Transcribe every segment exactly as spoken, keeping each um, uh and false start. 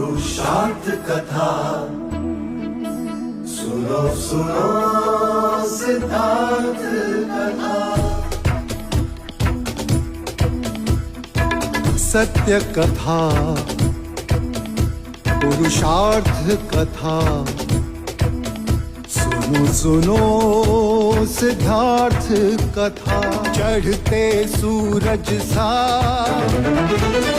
पुरुषार्थ कथा, सुनो सुनो सिद्धार्थ कथा। सत्य कथा, पुरुषार्थ कथा, सुनो सुनो सिद्धार्थ कथा। चढ़ते सूरज सा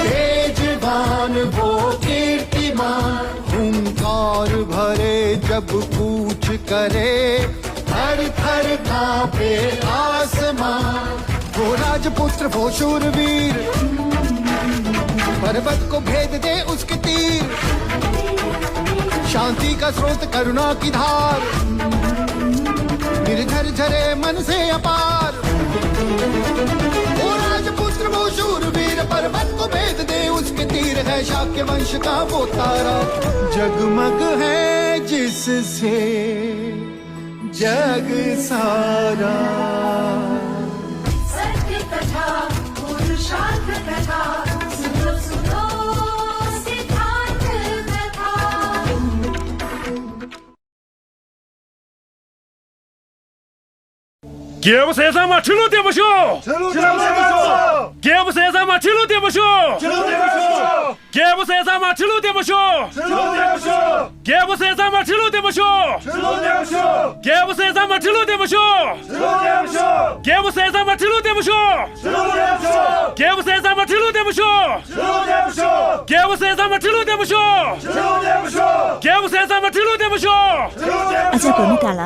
तेजवान वो कीर्तिमान, हुंकार भरे जब कूच करे, थर थर कांपे आसमान। वो राजपुत्र वो शूरवीर, पर्वत को भेद दे उसके तीर। शांति का स्रोत करुणा की धार, निर्झर झरे मन से अपार। वो राजपुत्र वो शूरवीर, पर्वत को भेद दे उसके तीर। है शाक्य वंश का वो तारा, जगमग है जिससे जग सारा। सत्य कथा, पुरुषार्थ कथा, सुनो सुनो सिद्धार्थ कथा। རྒྱལ་པོ་ཟས་གཙང་མ་ཁྲི་ལོ་བརྟན་པར་ཤོག་ཁྲི་ལོ་བརྟན་པར་ཤོག་རྒྱལ་པོ་ཟས་གཙང་མ་ཁྲི་ལོ་བརྟན་པར་ཤོག་ཁྲི་ལོ་བརྟན་པར་ཤོག་རྒྱལ་པོ་ཟས་གཙང་མ་ཁྲི་ལོ་བརྟན་པར་ཤོག་ཁྲི་ལོ་བརྟན་པར་ཤོག་རྒྱལ་པོ་ཟས་གཙང་མ་ཁྲི་ལོ་བརྟན་པར་ཤོག་ཁྲི་ལོ་བརྟན་པར་ཤོག་རྒྱལ་པོ་ཟས་གཙང་མ་ཁྲི་ལོ་བརྟན་པར་ཤོག་ཁྲི་ལོ་བརྟན་པར་ཤོག་རྒྱལ་པོ་ཟས་གཙང་མ་ཁྲི་ལོ་བརྟན་པར་ཤོག་ཁྲི་ལོ་བརྟན་པར་ཤོག་རྒྱལ་པོ་ཟས་གཙང་མ་ཁྲི་ལོ་བརྟན་པར་ཤོག་ཁྲི་ལོ་བརྟན་པར་ཤོག་རྒྱལ་པོ་ཟས་གཙང་མ་ཁྲི་ལོ་བརྟན་པར་ཤོག་ཁྲི་ལོ་བརྟན་པར་ཤོག་རྒྱལ་པོ་ཟས་གཙང་མ་ཁྲི་ལོ་བརྟན་པར་ཤོག་ཨ་ཅག་བུ་མོ་དགའ་ལ།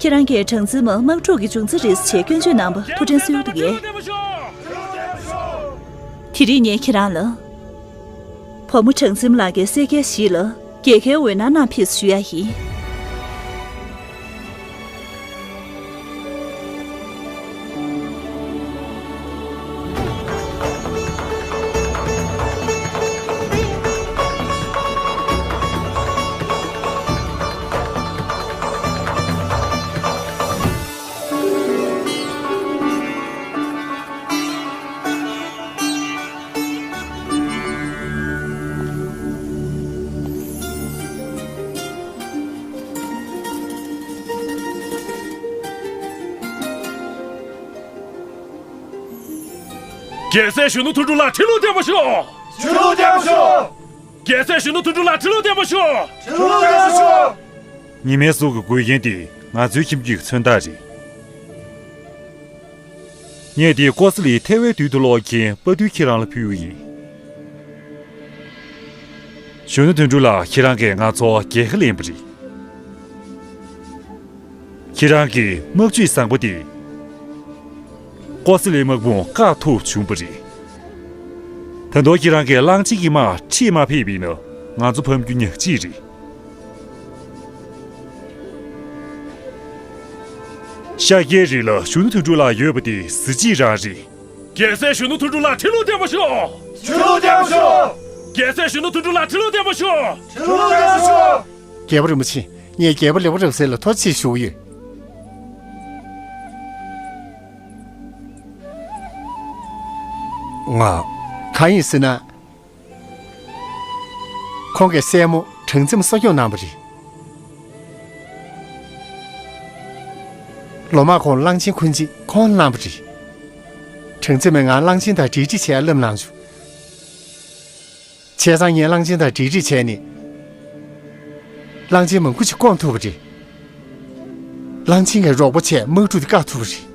ཁྱེད་རང་གིས་གྲངས་འཛིན་མ་དམག་འཁྲུག་གི་འབྱུང་རྩ་རེད་ཅེས་སྐྱོན་བརྗོད་གནང་བ་ཐུགས་དྲན་གསོས་འདུག་གས། དེ་རིང་ངས་ཁྱེད་རང་ལ། བུ་མོ་གྲངས་འཛིན་མ་ལགས་ཀྱི་སྲས་སྐལ་བཞི་ལ་རྒྱལ་ཁའི་འོད་སྣང་གནང་ཕེབས་ཞུ་ཡ་ཡིན། རྒྱལ་སྲས་གཞོན་ནུ་དོན་གྲུབ་ལགས་ཁྲི་ལོ་བརྟན་པར་ཤོག་ཁྲི་ལོ་བརྟན་པར་ཤོག་རྒྱལ་སྲས་གཞོན་ནུ་དོན་གྲུབ་ལགས་ཁྲི་ལོ་བརྟན་པར་ཤོག་ཁྲི་ལོ་བརྟན་པར་ཤོག་ཉི་མའི་གཟུགས་ཀྱི་འགོས་རྒྱན་དེ་ང་ཚོའི་ཁྱིམ་རྒྱུད་ཀྱི་མཚོན་རྟགས་རེད། ངས་འདི་ཀོ་ས་ལིའི་ཐལ་བའི་དུས་སུ་སློག་མཁན་དཔའ་རྟུལ་ཁྱེད་རང་ལ་ཕུལ་བ་ཡིན། གཞོན་ནུ་དོན་གྲུབ་ལགས། ཁྱེད་རང་གིས་ང་ཚོ་རྒྱལ་ཁ་ལེན་པ་རེད། ཁྱེད་རང་གི་དམག་ཇུས་བཟང་པོ་དེ་ཀོ་ས་ལིའི་དམག་དཔུང་བཀག་ཐུབ་བྱུང་བ་རེད། ད་དུང་ཁྱེད་རང་གིས་གླང་ཆེན་གྱི་དམག་ཁྲིད་མ་ཕེབས་པ་ཡིན་ན་ང་ཚོ་ཕམ་རྒྱུ་ཉག་གཅིག་རེད། ཤཱཀྱའི་རིགས་ལ་གཞོན་ནུ་དོན་གྲུབ་ལགས་ཡོད་པ་དེ་གཟི་བརྗིད་རང་རེད། རྒྱལ་སྲས་གཞོན་ནུ་དོན་གྲུབ་ལགས་ཁྲི་ལོ་བརྟན་པར་ཤོག་ཁྲི་ལོ་བརྟན་པར་ཤོག་རྒྱལ་སྲས་གཞོན་ནུ་དོན་གྲུབ་ལགས་ཁྲི་ལོ་བརྟན་པར་ཤོག་ཁྲི་ལོ་བརྟན་པར་ཤོག་རྒྱལ་པོ་རིན་པོ་ཆེ། ངས་རྒྱལ་པོ་ལེགས་པ་རབ་གསལ་ལ་ཐུགས་རྗེ་ཆེ་ཞུ་གི་ཡོད། ང་། གང་ཡིན་ཟེར་ན། ཁོང་གི་སྲས་མོ་གྲངས་འཛིན་མ་གསོ་སྐྱོང་གནང་བ་རེད། ལོ་མང་གོང་གླང་ཆེན་འཁོན་འཇིགས་ཁོང་གནང་བ་རེད། གྲངས་འཛིན་མས་ང་གླང་ཆེན་དང་འབྲེལ་འདྲིས་བྱས་སླེབས་གནང་བྱུང་། བྱས་ཙང་ངས་གླང་ཆེན་དང་འབྲེལ་འདྲིས་བྱས་ནས། གླང་ཆེན་མང་པོ་ཞིག་བཀོང་ཐུབ་པ་རེད། གླང་ཆེན་གྱི་རོགས་པ་བྱས་དམག་འཁྲུག་དེ་བཀག་ཐུབ་པ་རེད།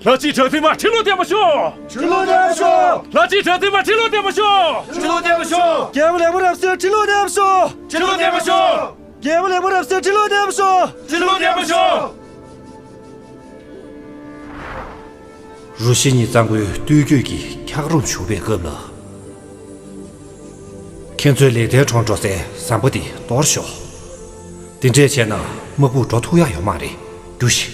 ལྷ་རྗེ་གྲགས་འཛིན་མ་ཁྲི་ལོ་བརྟན་པར་ཤོག་ཁྲི་ལོ་བརྟན་པར་ཤོག་ལྷ་རྗེ་གྲགས་འཛིན་མ་ཁྲི་ལོ་བརྟན་པར་ཤོག་ཁྲི་ལོ་བརྟན་པར་ཤོག་རྒྱལ་པོ་ལེགས་པ་རབ་གསལ་ཁྲི་ལོ་བརྟན་པར་ཤོག་ཁྲི་ལོ་བརྟན་པར་ཤོག་རྒྱལ་པོ་ལེགས་པ་རབ་གསལ་ཁྲི་ལོ་བརྟན་པར་ཤོག་ཁྲི་ལོ་བརྟན་པར་ཤོག་རུ་བཞི་གཉིས་གཙང་པོའི་སྟོད་རྒྱུད་ཀྱི་འཁྱགས་རོམ་བྱུག་པའི་སྐབས་ལ། ཁྱེད་ཚོས་ལེགས་ལྡན་གྲོང་འགྲོ་སའི་ཟམ་པ་འདི་གཏོར་ཤོག་དེ་འདྲས་བྱས་ན་དམག་དཔུང་འགྲོ་ཐུབ་ཡག་ཡོད་མ་རེད། རྒྱུགས་ཤིག་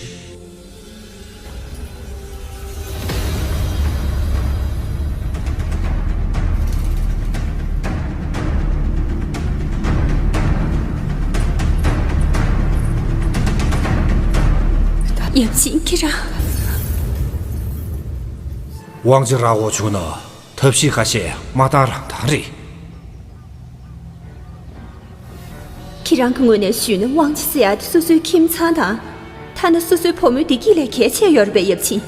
ཡབ་ཆེན་ཁྱེད་རང་། དབང་ཆ་རག་འོང་བྱུང་ན་ཐབས་ཤེས་ཁ་ཤས་མ་བཏང་རང་བཏང་རེད། ཁྱེད་རང་གི་ངོས་ནས་ཞུས་ན། དབང་ཆ་ཟེར་ཡག་དེ་སོ་སོའི་ཁྱིམ་ཚང་དང་། ཐ་ན་སོ་སོའི་བུ་མོའི་བདེ་སྐྱིད་ལས་གལ་ཆེ་ཡོད་རེད་པས། ཡབ་ཆེན།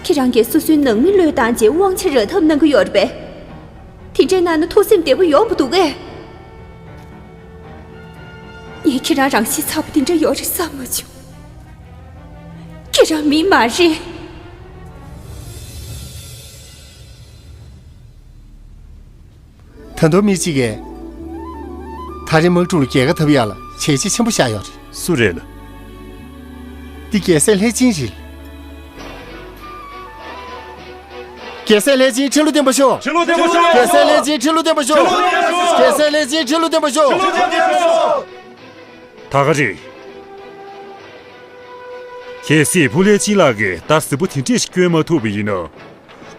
ཁྱེད་རང་གིས་སོ་སོའི་ནང་མི་བློས་བཏང་བྱས་དབང་ཆ་རག་ཐབས་གནང་གི་ཡོད་རེད་པས། དེ་འདྲས་གནང་ན་ཐུགས་སེམས་བདེ་པོ་ཡོང་བ་འདུག་གས། ངས་ཁྱེད་རང་རང་བཞིན་ཚ་པོ་དེ་འདྲ་ཡོད་རེད་བསམ་མ་བྱུང་། ཁྱེད་རང་མི་མ་རེད། ད་དུང་མི་གཅིག་གིས། ཐག་རིང་དམག་འཁྲུག་ལ་རྒྱལ་ཁ་ཐོབ་ཡག་ལ་བྱས་རྗེས་ཆེན་པོ་བཞག་ཡོད་རེད། སུ་རེད་ལ། འདི་རྒྱལ་སྲས་ལྷས་སྦྱིན་རེད། རྒྱལ་སྲས་ལྷས་སྦྱིན་ཁྲི་ལོ་བརྟན་པ་ཤོག་ཁྲི་ལོ་བརྟན་པ་ཤོག་རྒྱལ་སྲས་ལྷས་སྦྱིན་ཁྲི་ལོ་བརྟན་པ་ཤོག་རྒྱལ་སྲས་ལྷས་སྦྱིན་ཁྲི་ལོ་བརྟན་པ་ཤོག་ཁྲི་ལོ་བརྟན་པ་ཤོག་ད་ག་རེད། གལ་སྲིད་བུ་ལྷས་སྦྱིན་ལགས་ཀྱིས་ད་གཟིགས་པོ་དེ་འདྲས་ཤིག་བསྐྱོན་མ་ཐུབ་པ་ཡིན་ན།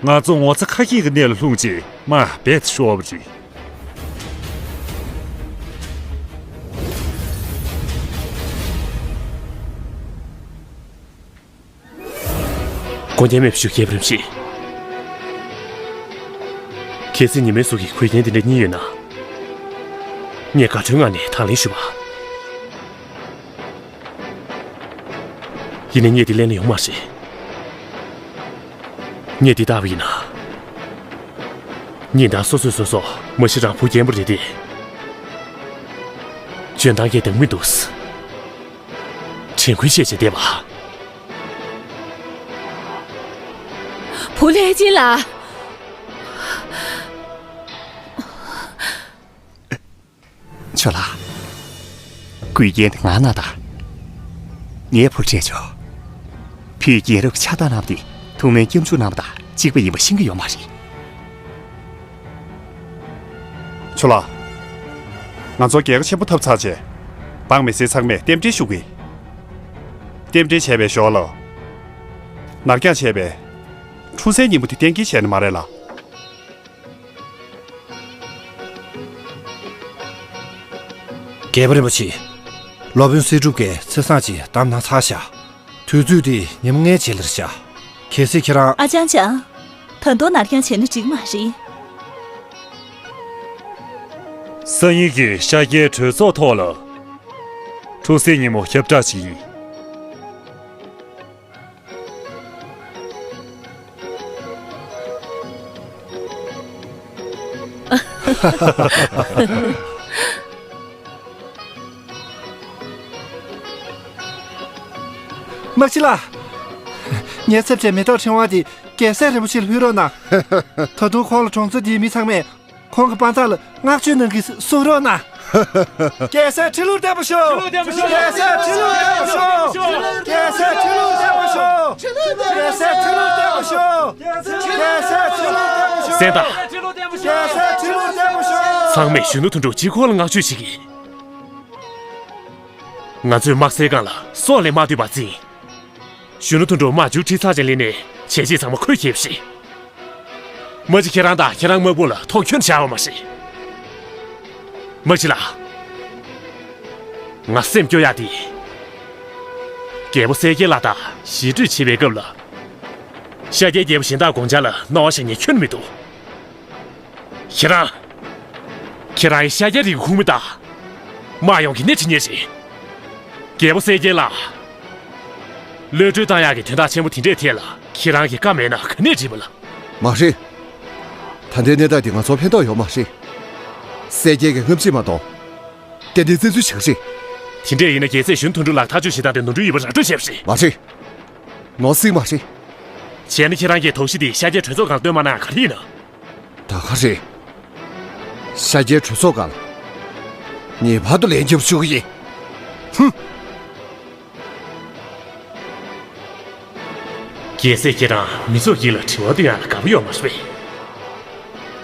ང་ཚོ་ངོ་ཚ་ཁ་སྐྱེངས་ཀྱི་གནས་ལ་ལྷུང་རྗེས་དམའ་འབེབས་ཤོར་བ་རེད། དགོངས་འགལ་མེད་པ་ཞུ། རྒྱལ་པོ་རིན་པོ་ཆེ། གལ་སྲིད་ཉི་མའི་གཟུགས་ཀྱི་གོས་རྒྱན་འདི་འདྲ་གཉིས་ཡོད་ན། ངས་དགའ་སྤྲོའི་ངང་ནས་དང་ལེན་ཞུ་བ། ཡིན་ནའི་ངས་འདི་ལེན་ན་ཡོང་མ་རེད། ངས་འདི་བཏགས་པ་ཡིན་ན། ཉིན་ལྟར་སོ་སོས་སོ་སོ་མ་གཞི་རང་བུ་རྒན་པོ་རེད་དེ། འཇོན་ཐང་གི་འདང་མི་འདུག་དྲན་སྐུལ་བཤད་བྱས་བསྡད་པ། བུ་ལྷས་སྦྱིན་ལགས། ཆོས་ལགས། གོས་རྒྱན་དེ་ང་གནང་དང་། ངའི་བུར་སྤྲད་ཆོག་བུས་རྒྱལ་རབས་ཕྱག་རྟགས་གནང་བ་དེ་ཐུགས་སྨོན་སྐྱབས་འཇུག་གནང་བ་དང་གཅིག་པ་ཡིན་པ་ཤེས་ཀྱི་ཡོད་མ་རེད། ཆོས་ལགས། ང་ཚོ་རྒྱལ་ཁ་ཆེན་པོ་ཐོབ་ཚར་རྗེས། འབངས་མི་སེར་ཚང་མས་རྟེན་འབྲེལ་ཞུ་གི། རྟེན་འབྲེལ་བྱས་པའི་ཞོར་ལ། ནར་འགྱངས་བྱས་པའི་འཁྲུངས་སའི་ཉིན་མོ་དེ་གཏན་འཁེལ་བྱས་ནི་མ་རེད་ལ། རྒྱལ་པོ་རིན་པོ་ཆེ། སློབ་དཔོན་སྲིད་སྒྲུབ་ཀྱིས་ཚེས་བཟང་ཅིག་བདམས་གནང་ཚར་ཤག་དུས་ཚོད་དེ་ཉི་མ་ལྔའི་རྗེས་ལ་རེད་ཤག་གལ་སྲིད་ཁྱེད་རང་། ཨ་ཅང་ཅང་། ད་དུང་ནར་འགྱངས་བྱས་ན་འགྲིག་མ་རེད། སང་ཉིན་གྱི་ཤར་རྒྱལ་གྲོས་ཚོགས་ཐོག་ལ། འཁྲུངས་སའི་ཉིན་མོ་ཁྱབ་བསྒྲགས་ཤིག་ཡིན། དམག་སྤྱི་ལགས། ངའི་ཚབ་བྱས་མེ་ཏོག་ཕྲེང་བ་དེ་རྒྱལ་སྲས་རིན་པོ་ཆེར་ཕུལ་རོགས་གནང་། ད་དུང་ཁོང་ལ་གྲོང་ཚོ་འདིའི་མི་ཚང་མས་ཁོང་གི་དཔའ་མཛངས་ལ་བསྔགས་བརྗོད་གནང་གིན་གསུང་རོགས་གནང་། རྒྱལ་སྲས་ཁྲི་ལོར་བརྟན་པར་ཤོག་རྒྱལ་སྲས་ཁྲི་ལོར་བརྟན་པར་ཤོག་རྒྱལ་སྲས་ཁྲི་ལོར་བརྟན་པར་ཤོག་རྒྱལ་སྲས་ཁྲི་ལོར་བརྟན་པར་ཤོག་རྒྱལ་སྲས་ཁྲི་ལོར་བརྟན་པར་ཤོག་གསན་དང་། རྒྱལ་སྲས་ཁྲི་ལོར་བརྟན་པར་ཤོག་ཚང་མས་གཞོན་ནུ་དོན་གྲུབ་གཅིག་ཁོ་ལ་བསྔགས་བརྗོད་བྱེད་ཀྱིས། ང་ཚོས་དམག་སའི་སྒང་ལ་སྲོག་ལས་མ་ལྟོས་པར་འཛིང་། གཞོན་ནུ་དོན་གྲུབ་དམག་མཇུག་ཁྲིད་ཚར་རྗེས་སླེབས་ནས་བྱས་རྗེས་ཚང་མ་ཁོས་འཁྱེར་བ་རེད། མ་གཞི་ཁྱེད་རང་དང་ཁྱེད་རང་དམག་དཔུང་ལ་ཐོག་ཁྱོན་བཞག་པ་མ་རེད། མ་གཞི་ལགས། ང་སེམས་སྐྱོ་ཡག་དེ། རྒྱལ་པོ་གསལ་རྒྱལ་ལགས་དང་ཞི་གྲོས་བྱེད་པའི་སྐབས་ལ། ཤར་རྒྱལ་རྒྱལ་པོ་གཞན་དག་དགོངས་འཆར་ལ་སྣང་བ་བཞག་མཁན་ཁྱོན་ནས་མི་འདུག་ཁྱེད་རང་། ཁྱེད་རང་ཡང་ཤར་རྒྱལ་རིགས་ཀྱི་ཁུངས་མི་དང་། དམག་ཡོངས་ཀྱི་སྣེ་ཁྲིད་མཁན་རེད། རྒྱལ་པོ་གསལ་རྒྱལ་ལགས། གློད་གྲོལ་བཏང་ཡག་གི་དོན་དག་ཆེན་པོ་དེ་འདྲའི་ཐད་ལ་ཁྱེད་རང་གི་བཀའ་མེད་ན་ག་ནས་འགྲིག་པ་ལ། མ་རེད། ད་ལྟའི་གནས་སྟངས་འདི་ང་ཚོར་ཕན་ཐོགས་ཡོད་མ་རེད། གསལ་རྒྱལ་གྱི་རྔམ་བརྗིད་མ་གཏོང་། ཏན་ཏན་བཙན་འཛུལ་བྱེད་ཀྱི་རེད། དེ་འདྲས་ཡིན་ན་རྒྱལ་སྲས་གཞོན་དོན་གྲུབ་ལགས་ཐག་གཅོད་བྱེད་སྟངས་དེ་ནོར་འཁྲུལ་ཡོད་པ་ར་སྤྲོད་བྱས་པ་རེད། མ་རེད། ནོར་སྲིད་མ་རེད། བྱས་ན་ཁྱེད་རང་གིས་དོགས་གཞི་དེ་ཤར་རྒྱལ་གྲོས་ཚོགས་སྒང་ལ་བཏོན་མ་གནང་ཡང་ག་རེ་ཡིན་ན། ད་ག་རེད། ཤར་རྒྱལ་གྲོས་ཚོགས་སྒང་ལ། ངེས་པར་དུ་ལན་རྒྱབ་ཞུ་གི་ཡིན། ཧུམ། རྒྱལ་སྲས་ཁྱེད་རང་མི་ཚོགས་དཀྱིལ་ལ་དྲི་བ་འདོན་ཡག་ལ་དགའ་པོ་ཡོད་མ་རེད་པས།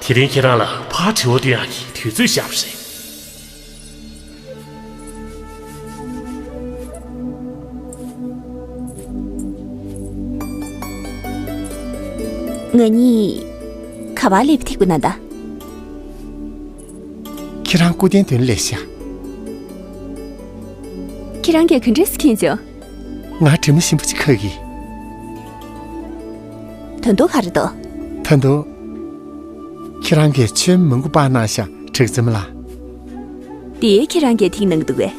དེ་རིང་ཁྱེད་རང་ལ་ཕར་དྲི་བ་འདོན་ཡག་གི་དུས་ཚོད་བཞག་པ་རེད། ང་གཉིས་ག་པར་སླེབས་ཐུབ་ཀྱི་ན་ད། ཁྱེད་རང་སྐུ་རྟེན་མདུན་ལ་སླེབས་ཤག་ཁྱེད་རང་གིས་ག་འདྲས་སེ་མཁྱེན་བྱུང་། ང་དྲི་མ་ཞིམ་པོ་ཅིག་ཁ་གི། ད་དུང་ག་རེ་འདུག་ད་དུང་། ཁྱེད་རང་གིས་མཆོད་མེ་མང་པོ་སྤར་གནང་ཤག་གྲགས་འཛོམས་ལགས། དེ་ཁྱེད་རང་གིས་ཐིག་གནང་གི་འདུག་གས།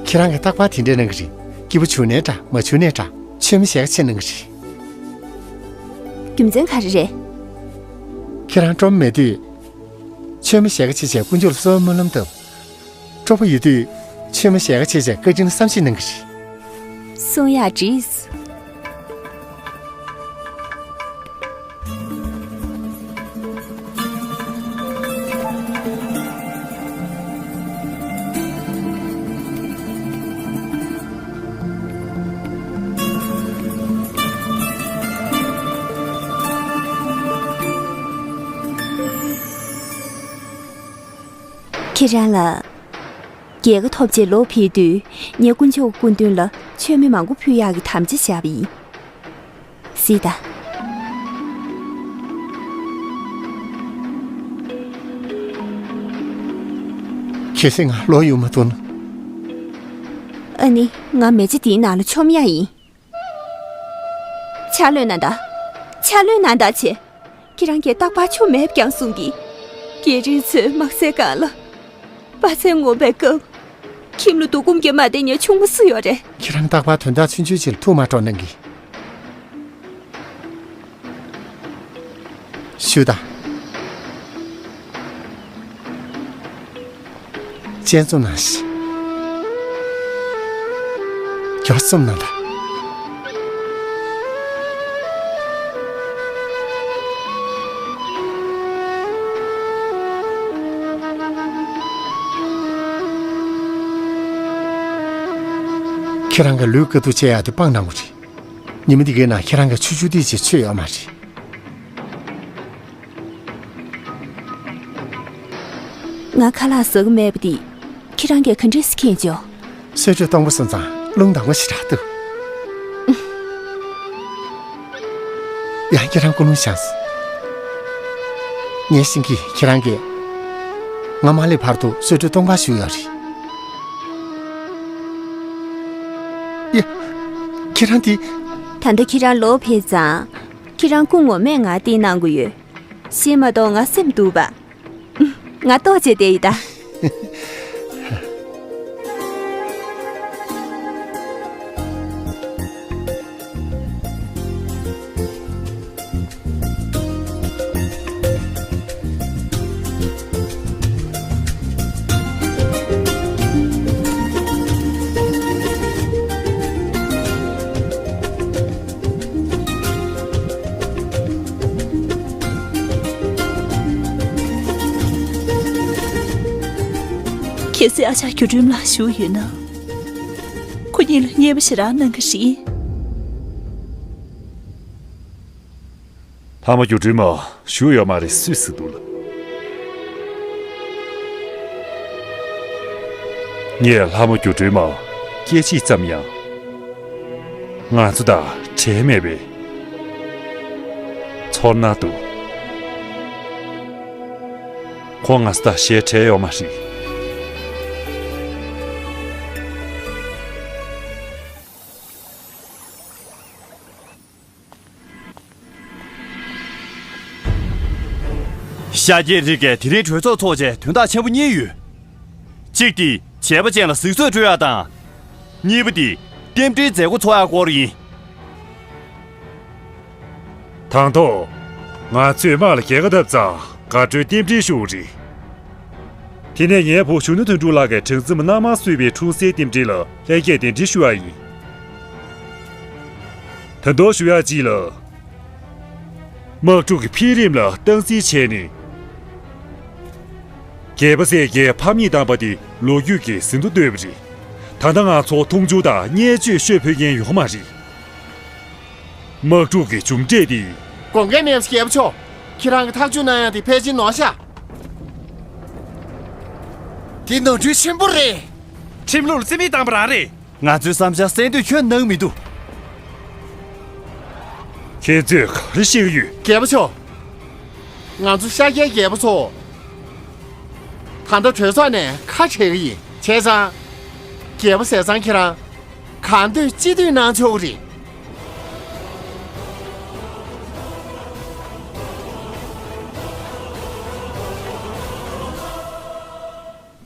ཁྱེད་རང་གིས་རྟག་པར་དེ་འདྲས་གནང་གི་རེད། སྐྱིད་པོ་བྱུང་ནའི་འདྲ་མ་བྱུང་ནའི་འདྲ་མཆོད་མེ་ཞེ་ག་ཆེ་གནང་གི་རེད། རྒྱུ་མཚན་ག་རེ་རེད། ཁྱེད་རང་སྤྲོ་པོ་མེད་དུས། མཆོད་མེ་ཞེ་ག་བྱས་བྱས་དཀོན་མཆོག་ལ་གསོལ་བ་སྨོན་ལམ་བཏབ། སྤྲོ་པོ་ཡོད་དུས། མཆོད་མེ་ཞེ་ག་བྱས་བྱས་བཀའ་དྲིན་ལ་བསམ་ཤེས་གནང་གི་རེད། གསུང་ཡག་བྲིས། ཁྱེད་རང་ལ། རྒྱལ་ཁ་ཐོབ་རྗེས་ལོག་ཕེབས་དུས་ངས་དཀོན་མཆོག་གི་སྐུ་མདུན་ལ་མཆོད་མེ་མང་པོ་ཕུལ་ཡག་གི་དམ་བཅའ་བཞག་པ་ཡིན། གཟིགས་དང་། གལ་སྲིད་ང་ལོག་ཡོང་མ་ཐུབ་ན། ཨ་ནི་ང་མེ་ལྕེ་འདིའི་ནང་ལ་མཆོང་ཡག་ཡིན། ཕྱག་ལོས་གནང་དང་། ཕྱག་ལོས་གནང་དང་བྱས། ཁྱེད་རང་གིས་རྟག་པར་མཆོང་མེད་ཀྱང་གསུང་གི། རྒྱལ་རིགས་ཚོས་དམག་སའི་སྒང་ལ། དཔའ་རྩལ་ངོམ་པའི་སྐབས། ཁྱིམ་ལ་སྡུག་སྐུམ་གྱིས་མ་བསྡད་མཁན་ཆུང་མ་སུ་ཡོད་རེད། ཁྱེད་རང་རྟག་པར་དོན་དག་ཆུང་ཆུང་ཅིག་ལ་ཐུགས་མ་སྤྲོ་གནང་གི། ཞུ་དང་། སྤྱན་བཙུམ་གནང་ཞིག། རྒྱབ་བཙུམ་གནང་དང་། ཁྱེད་རང་གི་ལུས་དཀའ་སྡུག་སྤྱད་ཡག་དེ་སྤང་གནང་དགོས་རེད། ཉི་མ་འདི་གའི་ནང་ཁྱེད་རང་གིས་ཆུ་ཆུ་དེ་ཅིག་མཆོད་ཡོད་མ་རེད། ང་ཁ་ལག་ཟ་གི་མེད་པ་འདི་ཁྱེད་རང་གིས་ག་འདྲས་སེ་མཁྱེན་བྱུང་། གསོལ་མགྲོན་གཏོང་པ་སོང་ཙང་རླུང་དང་པོ་ཞེ་དྲག་འདུག། ཡང་ཁྱེད་རང་སྐུ་རླུང་བཞེངས་སོང་། ངས་ཤེས་ཀྱི། ཁྱེད་རང་གིས་ང་མ་སླེབས་བར་དུ་གསོལ་མགྲོན་སྟོང་པ་བཞུགས་ཡོད་རེད། ཡ། ཁྱེད་རང་འདི། ད་ལྟ་ཁྱེད་རང་ལོག་ཕེབས་ཙང་། ཁྱེད་རང་སྐུ་ངོ་མས་ང་བསྟེན་གནང་གི་ཡོད། ཤེས་མ་གཏོགས་ང་སེམས་སྡུག་པ། ང་ལྟོགས་བྱས་བསྡད་ཡིན་ད། གལ་སྲིད་ཨ་ཅག་སྒྱུ་སྒྲོན་ལགས་བཞུགས་ཡོད་ན། ཁོ་གཉིས་ལ་མཉེས་པོ་ཞེ་དྲག་གནང་གི་རེད། ལྷ་མོ་སྒྱུ་སྒྲོན་མ་བཞུགས་ཡོད་མ་རེད་སུས་ཟེར་འདུག་ལ། ངས་ལྷ་མོ་སྒྱུ་སྒྲོན་མ་སྐད་ཅིག་ཙམ་ཡང་ང་ཚོ་དང་བྲལ་མེད་པའི་ཚོར་སྣང་འདུག། ཁོང་ང་ཚོ་དང་ཞེ་བྲལ་ཡོད་མ་རེད། ཤཱཀྱའི་རིགས་ཀྱིས་དེ་རིང་གྲོས་ཚོགས་འཚོགས་བྱས་དོན་དག་ཆེན་པོ་གཉིས་ཡོད། གཅིག་དེ་བྱས་པ་ཅན་ལ་གཟིགས་ཚོད་སྤྲོད་ཡག་དང་། གཉིས་པ་དེ་རྟེན་འབྲེལ་མཛད་སྒོ་འཚོགས་ཡག་སྐོར་ཡིན། དང་ཐོག་ང་ཚོས་དམག་ལ་རྒྱལ་ཁ་ཐོབ་ཙང་དགའ་སྤྲོའི་རྟེན་འབྲེལ་ཞུ་བ་རེད། དེ་ནས་ངའི་བུ་གཞོན་ནུ་དོན་གྲུབ་ལགས་ཀྱིས་སྦྲང་རྩི་མ་གནམ་མང་གསོས་པའི་འཁྲུངས་སའི་རྟེན་འབྲེལ་ལ་ལྷན་རྒྱས་གདན་འདྲེན་ཞུ་ཡག་ཡིན། ད་དུང་ཞུ་ཡག་གཅིག་ལ། དམག་འཁྲུག་གི་འཕེལ་རིམ་ལ་སྟངས་འཛིན་བྱས་ནས། རྒྱལ་པོ་སྲས་ཀྱི་ཕམ་ཉེས་བཏང་པ་དེ་ལོ་རྒྱུས་ཀྱིས་ཟིན་ཐོ་བཏོད་པ་རེད། ད་ལྟ་ང་ཚོར་མཐོང་ཆུང་དང་བརྙས་བཅོས་ཤོད་ཕོད་མཁན་ཡོད་མ་རེད། དམག་འཁྲུག་གི་མཇུག་འབྲས་དེ། དགོངས་འགལ་མེད་པ་རྒྱལ་པོ་མཆོག། ཁྱེད་རང་གིས་ཐག་གཅོད་གནང་ཡག་དེ་ཕལ་ཆེར་ནོར་ཤག། དེ་ནོར་འཁྲུལ་ཆེན་པོ་རེད། ཁྲིམས་ལུགས་ལ་རྩིས་མེད་བཏང་པ་རང་རེད། ང་ཚོའི་བསམ་འཆར་གསན་དུས་ཁྱོན་ནང་མི་འདུག། ཁྱེད་ཚོས་ག་རེ་ཤེས་ཀྱི་ཡོད། རྒྱལ་པོ་མཆོག། ང་ཚོ་ཤཱཀྱའི་རྒྱལ་པོ་ཚོ། ད་ལྟ་གྲོས་ཚོགས་ནས་ཁ་བྲལ་གྱི་ཡིན། བྱས་ཙང་། རྒྱལ་པོ་ཟས་གཙང་ཁྱེད་རང་། གང་འདོད་ཅི་འདོད་གནང་ཆོག་གི་རེད།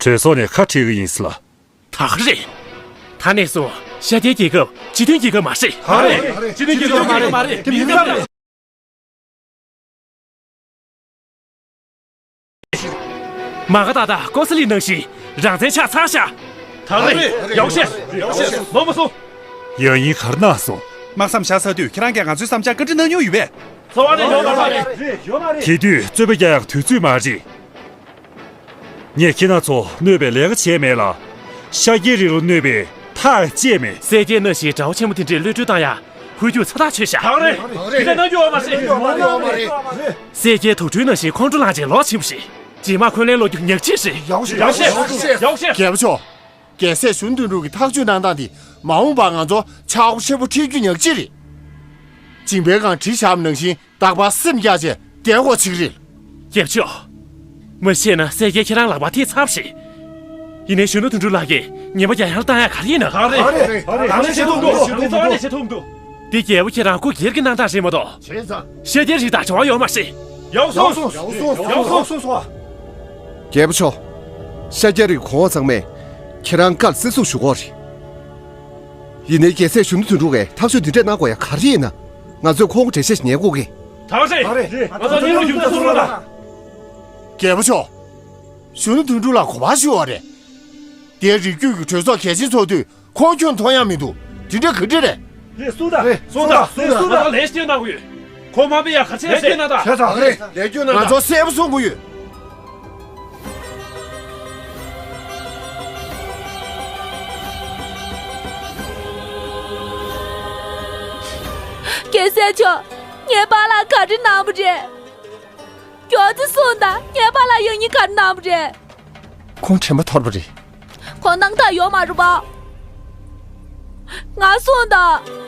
གྲོས་ཚོགས་ནས་ཁ་ཁྲིད་ཀྱི་ཡིན་ཟེར་ལ། ད་ག་རེད། ད་ནས་བཟུང་ཤར་རྒྱལ་རྒྱལ་ཁབ་སྤྱི་མཐུན་རྒྱལ་ཁབ་མ་རེད། ད་རེད། སྤྱི་མཐུན་རྒྱལ་ཁབ་མ་རེད། མ་རེད། དེ་མིན་ཙམ་རེད། མ་ག་ཏག་ཏག་ཀོ་ས་ལི་ནང་བཞིན་རང་བཙན་ཆགས་ཚར་ཤག་ད་རེད། ཡག་བཤད། ཡག་བཤད། ལོ་མ་སོང་། ཡང་ཡིན་གར་ན་སོང་། དམག་མཚམས་བཞག་ཚར་དུས་ཁྱེད་རང་གིས་ང་ཚོའི་བསམ་འཆར་བཀའ་འདྲི་གནང་མྱོང་ཡོད་པས། ཚོར་བ་ནས་ཡོང་བ་རེད། དེ་དུས་རྩོད་པ་རྒྱག་ཡག་དུས་ཚོད་མ་རེད། ངས་ཁྱེད་རང་ཚོ་གནོད་པའི་ལས་ཀ་བྱས་མེད་ལ། ཤར་རྒྱལ་རིགས་ལ་གནོད་པའི་ཐག་བཅད་མེད། གསལ་རྒྱལ་ནང་བཞིན་དགྲ་བོ་ཆེན་མོ་དེ་འདྲས་གློད་གྲོལ་བཏང་ཡ། ཧུར་རྒྱུག་ཚ་ཐག་ཆོད་ཤག་ད་རེད། དེ་འདྲ་གནང་རྒྱུ་ཡོད་མ་རེད། གསལ་རྒྱལ་དུག་སྦྲུལ་ནང་བཞིན་ཁོང་ཁྲོ་ལངས་བྱས་ལོག་ཕྱིན་པ་རེད། རྗེས་མ་འཁོན་ལན་སློག་རྒྱུ་ཉག་གཅིག་རེད། ཡག་ཤོས། ཡག་ཤོས། ཡག་ཤོས། རྒྱལ་པོ་མཆོག་རྒྱལ་སྲས་གཞོན་ནུ་དོན་གྲུབ་ཀྱིས་ཐག་གཅོད་གནང་སྟངས་དེ་མ་འོངས་པར་ང་ཚོ་ཆག་སྒོ་ཆེན་པོ་འཕྲད་རྒྱུ་ཉག་གཅིག་རེད། སྦྱིན་པའི་སྒང་བྲིས་བཞག་པ་ནང་བཞིན་རྟག་པར་སེམས་བསྐྱེད་བྱས་བསྡད་དགོས་ཚིག་རེད། རྒྱལ་པོ་མཆོག་མ་བཤད་ན་གསལ་རྒྱལ་ཁྱེད་རང་ལག་པ་ཐེབས་ཚར་བ་རེད། ཡིན་ནའི་གཞོན་ནུ་དོན་གྲུབ་ལགས་ཀྱིས་ཉེས་པ་རྒྱག་ཡག་ལ་བཏང་ཡག་ག་རེ་ཡིན་ན། ག་རེ། ག་རེ་བྱེད་ཐུབ་འདུག་རྩ་བ་ནས་བྱེད་ཐུབ་འདུག་འདི་རྒྱལ་པོ་ཁྱེད་རང་སྐུ་སྒེར་གྱི་གནང་སྟངས་རེད་མ་གཏོགས། བྱས་ཙང་། ཤར་རྒྱལ་རིགས་དང་འབྲེལ་བ་ཡོད་མ་རེད། ཡག་སོང་། ཡག་སོང་། ཡག་སོང་། ཡག་སོང་། རྒྱལ་པོ་མཆོག་ཤར་རྒྱལ་རིགས་གོང་འོག་ཚང་མས་ཁྱེད་རང་བཀའ་ལ་བརྩི་སྲུང་ཞུ་དགོས་རེད། ཡིན་ནའི་རྒྱལ་སྲས་གཞོན་ནུ་དོན་གྲུབ་ཀྱིས་ཐག་གཅོད་འདི་འདྲས་གནང་དགོས་ཡ་ག་རེ་ཡིན་ན། ང་ཚོས་ཁོང་གི་འགྲེལ་བཤད་ཞིག་ཉན་དགོས་ཀི། ད་རེད། ང་ཚོ་གཉིས་ལ་རྒྱུ་མཚན་གསུང་རོགས་གནང་། རྒྱལ་པོ་མཆོག་གཞོན་ནུ་དོན་གྲུབ་ལ་ག་པར་ཞུ་བ་རེད། དེ་རིགས་རྒྱུད་ཀྱི་གྲོས་ཚོགས་གལ་ཆེན་ཚོགས་དུས་ཁོང་ཁྱོན་མཐོང་ཡ་མི་འདུག་དེ་འདྲ་ག་འདྲ་རེད། རེད། སུ་ད། རེད། སུ་ད། རེད། སུ་ད། ང་ཚོ་ལན་ཞིག་གནང་དགོས་ཡོད། ཁོ་མ་པེ་ཡ་ག་ཚད་ལན་ཞིག་གནང་ད། བྱས་ཙང་། རེད། ལན་རྒྱུ་གནང་ད། ང་ཚོ་གསལ་པོ་གསུང་དགོས་ཡོད། རྒྱལ་སྲས་མཆོག་ངའི་པཱ་ལགས་ག་རེ་གནང་བ་རེད། མགྱོགས་ཙམ་གསུངས་དང་། ངའི་པཱ་ལགས་ཡང་སྙིང་ག་རེ་གནང་བ་རེད། ཁོང་དྲན་པ་ཐོར་བ་རེད། ཁོང་སྣང་དག་ཡོད་མ་རེད་པ། ང་གསུངས་དང་།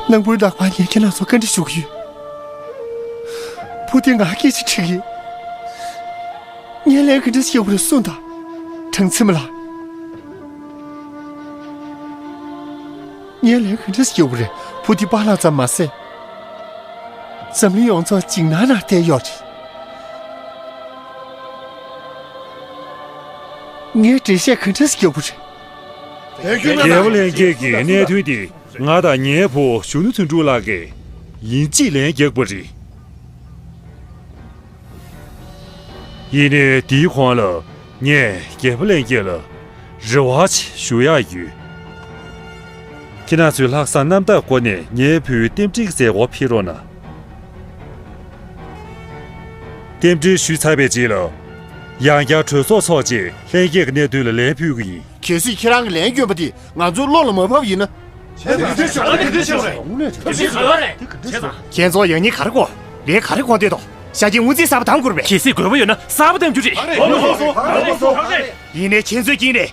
ནང་པུའི་ལག་པར་ཉན་མཁན་ལ་སོགས་བཀའ་འདྲི་ཞུ་གི་ཡོད། བུ་དེ་ང་སྐད་ཆ་དྲིས་ཡིན། ངས་ལན་ག་འདྲ་ཞིག་ཡོད་རེད་གསུངས་དང་། དྲང་ཚིམ་ལ། ངས་ལན་ག་འདྲ་ཞིག་ཡོད་རེད། བུ་དེ་པཱ་ལགས་ཙམ་མ་ཟད། འཛམ་གླིང་ཡོངས་རྫོགས་འཇིགས་སྣང་ནང་བསྡད་ཡོད་རེད། ངས་འགྲེལ་བཤད་ག་འདྲ་ཞིག་རྒྱག་དགོས་རེད། རྒྱལ་པོ་ལྷན་རྒྱས་ཀྱི་གནད་དོན་དེ་ང་དང་ངའི་བུ་གཞོན་ནུ་དོན་གྲུབ་ལགས་ཀྱིས་ཡིན་གཅིག་ལན་རྒྱག་པ་རེད། ཡིན་ནའི་འདིའི་གོང་ལ་ངས་རྒྱལ་པོ་ལྷན་རྒྱས་ལ་རེ་བ་ཞིག་ཞུ་ཡག་ཡོད། ཁྱེད་རང་ཚོས་ལྷག་བསམ་རྣམ་དག་སྒོ་ནས་ངའི་བུའི་རྟེན་འབྲེལ་གྱི་མཛད་སྒོར་ཕེབས་རོགས་གནང་། རྟེན་འབྲེལ་ཞུས་ཚར་བའི་རྗེས་ལ། ཡང་བསྐྱར་གྲོས་ཚོགས་འཚོགས་རྗེས་ལྷན་རྒྱས་ཀྱི་གནད་དོན་ལ་ལན་ཕུལ་གྱི་ཡིན། གལ་སྲིད་ཁྱེད་རང་གིས་ལན་བསྐྱོན་པ་དེ་ང་ཚོའི་བློ་ལ་མ་བབས་ཡིན་ན། ཁྱེད་ཚོ་ཡང་སྙིང་ག་རེ་དགོས། ལན་ག་རེ་དགོས་འདོད་དོ། ཤར་གྱི་དབུ་རྩེ་གསར་པ་བདམས་དགོས་རེད་པས། གལ་སྲིད་དགོས་པ་ཡོད་ན་གསར་པ་བདམས་རྒྱུ་རེད། ཡིན་ནའི་ཁྱེད་ཚོའི་དཀྱིལ་ནས།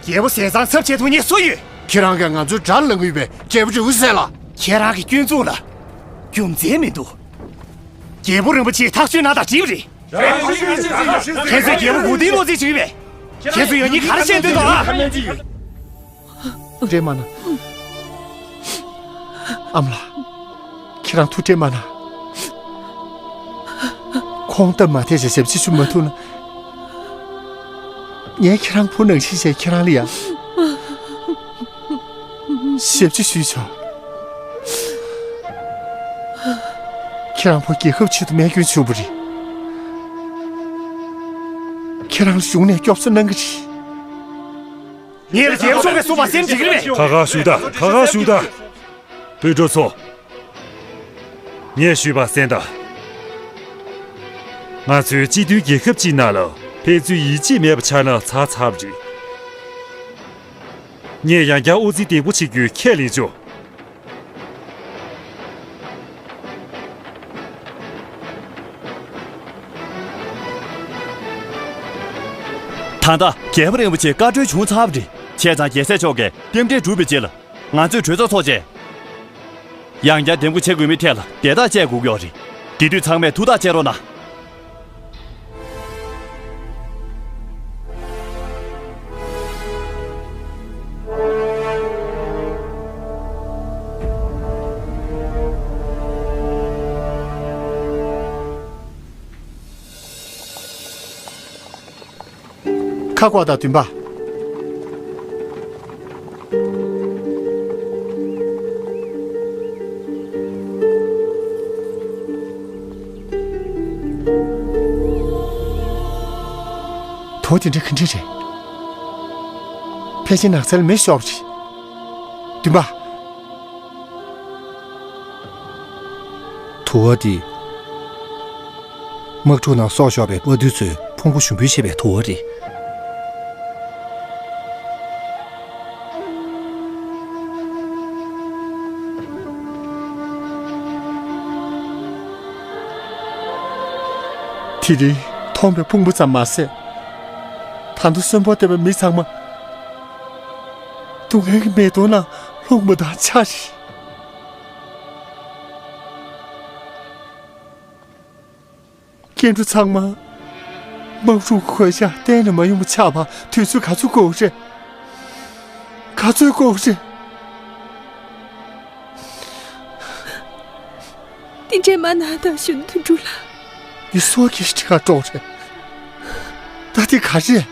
རྒྱལ་པོ་ཟས་གཙང་ཚབ་བྱེད་ཐུབ་མཁན་སུ་ཡོད། ཁྱེད་རང་གིས་ང་ཚོའི་དགྲར་ལངས་ཀྱི་ཡོད་པས། རྒྱལ་པོ་རི་བོ་ཟས་ལ། ཁྱེད་རང་གི་སྐྱོན་འཛུགས་ལ་རྒྱུ་མཚན་མི་འདུག་རྒྱལ་པོ་རིན་པོ་ཆེས་ཐག་གཅོད་གནང་དང་འགྲིག་རེད། ཁྱེད་ཚོས་རྒྱལ་པོ་མགོ་རྟིང་སློག་རྩིས་བྱེད་ཀྱི་མེད། ཁྱེད་ཚོས་ཡང་སྙིང་ག་རེ་བཤད་འདོད་འདུག་ཨ། ཐུགས་ཁྲལ་མ་གནང་། ཨ་མ་ལགས། ཁྱེད་རང་ཐུགས་ཁྲལ་མ་གནང་། ཁོང་སྟབས་མ་བདེ་བྱས་ཞབས་ཕྱི་ཞུ་མ་ཐུབ་ན། ངས་ཁྱེད་རང་བུ་ནང་བཞིན་བྱས་ཁྱེད་རང་ལ་ཡང་ཞབས་ཕྱི་ཞུས་ཆོག་ཁྱེད་རང་བུ་རྒྱལ་ཁབ་ཆེད་དུ་རྨས་སྐྱོན་བྱུང་བ་རེད། ཁྱེད་རང་ལ་གཞུང་ནས་སྐྱོབ་གསོ་གནང་གི་རེད། ངས་ལ་རྒྱལ་པོ་མཆོག་གིས་གསུངས་པ་གསན་འགྲིག་གི་རེད་པས། ཁ་ཁ་བཞུགས་དང་། ཁ་ཁ་བཞུགས་དང་། སྤུན་གྲོགས་ཚོ། ངས་ཞུས་པ་གསན་དང་། ང་ཚོའི་སྤྱི་མཐུན་རྒྱལ་ཁབ་ཅིག་ནང་ལ་ཕན་ཚུན་ཡིད་ཆེས་མེད་པ་ཆགས་ན་ཚར་ཚར་བ་རེད། ངས་ཡང་བསྐྱར་དབུ་འཛིན་ལྡིང་པོ་བྱེད་རྒྱུའི་ཁས་ལེན་ཆོག་ད་ལྟ་རྒྱལ་པོ་རིན་པོ་ཆེ་བཀའ་འཁྲོལ་བྱུང་ཚར་བ་རེད། བྱས་ཙང་རྒྱལ་སྲས་མཆོག་གིས་རྟེན་འབྲེལ་གྲུབ་པའི་རྗེས་ལ་ང་ཚོས་གྲོས་ཚོགས་འཚོགས་རྗེས། ཡང་བསྐྱར་འདེམས་བསྐོ་བྱེད་དགོས་མིན་ཐད་ལ་བརྡས་རྟགས་བཅད་དགོས་ཀྱི་ཡོད་རེད། དེ་དུས་ཚང་མས་ཐུགས་ཐག་བཅད་རོགས་གནང་། ཁ་བསྐོར་དང་། བདུན་པ། དུ་བ་དེ་འདྲ་ག་འདྲ་རེད། ཕལ་ཆེར་ནགས་ཚལ་མེ་ཤོར་བ་རེད། བདུན་པ། དུ་བ་དེ། དམག་འཁྲུག་ནང་སྲོག་ཤོར་བའི་དཔའ་རྟུལ་ཚོའི་ཕུང་པོ་ཞུགས་འབུལ་བྱེད་པའི་དུ་བ་རེད། དེ་རིང་མཐོང་བའི་ཕུང་པོ་ཙམ་མ་ཟད། ད་དུང་གསོན་པོར་བསྡད་པའི་མི་ཚང་མ་སྡུག་བསྔལ་གྱི་མེ་དོང་ནང་ལྷུང་བ་དང་ཆ་རེད། སྐྱེ་འགྲོ་ཚང་མ་དམག་འཁྲུག་གི་གོད་ཆག་གཏན་ནས་མ་ཡོང་བ་ཆགས་པར་དུས་ཚོད་ག་ཚོད་འགོར་རེད། ག་ཚོད་འགོར་རེད། དེ་འདྲའི་མ་ན་ད་གཞོན་ནུ་དོན་གྲུབ་ལགས། འདི་སོ་སྐྱེ་ཞིག་ག་འགྲོ་རེད། ད་དེ་ག་རེད།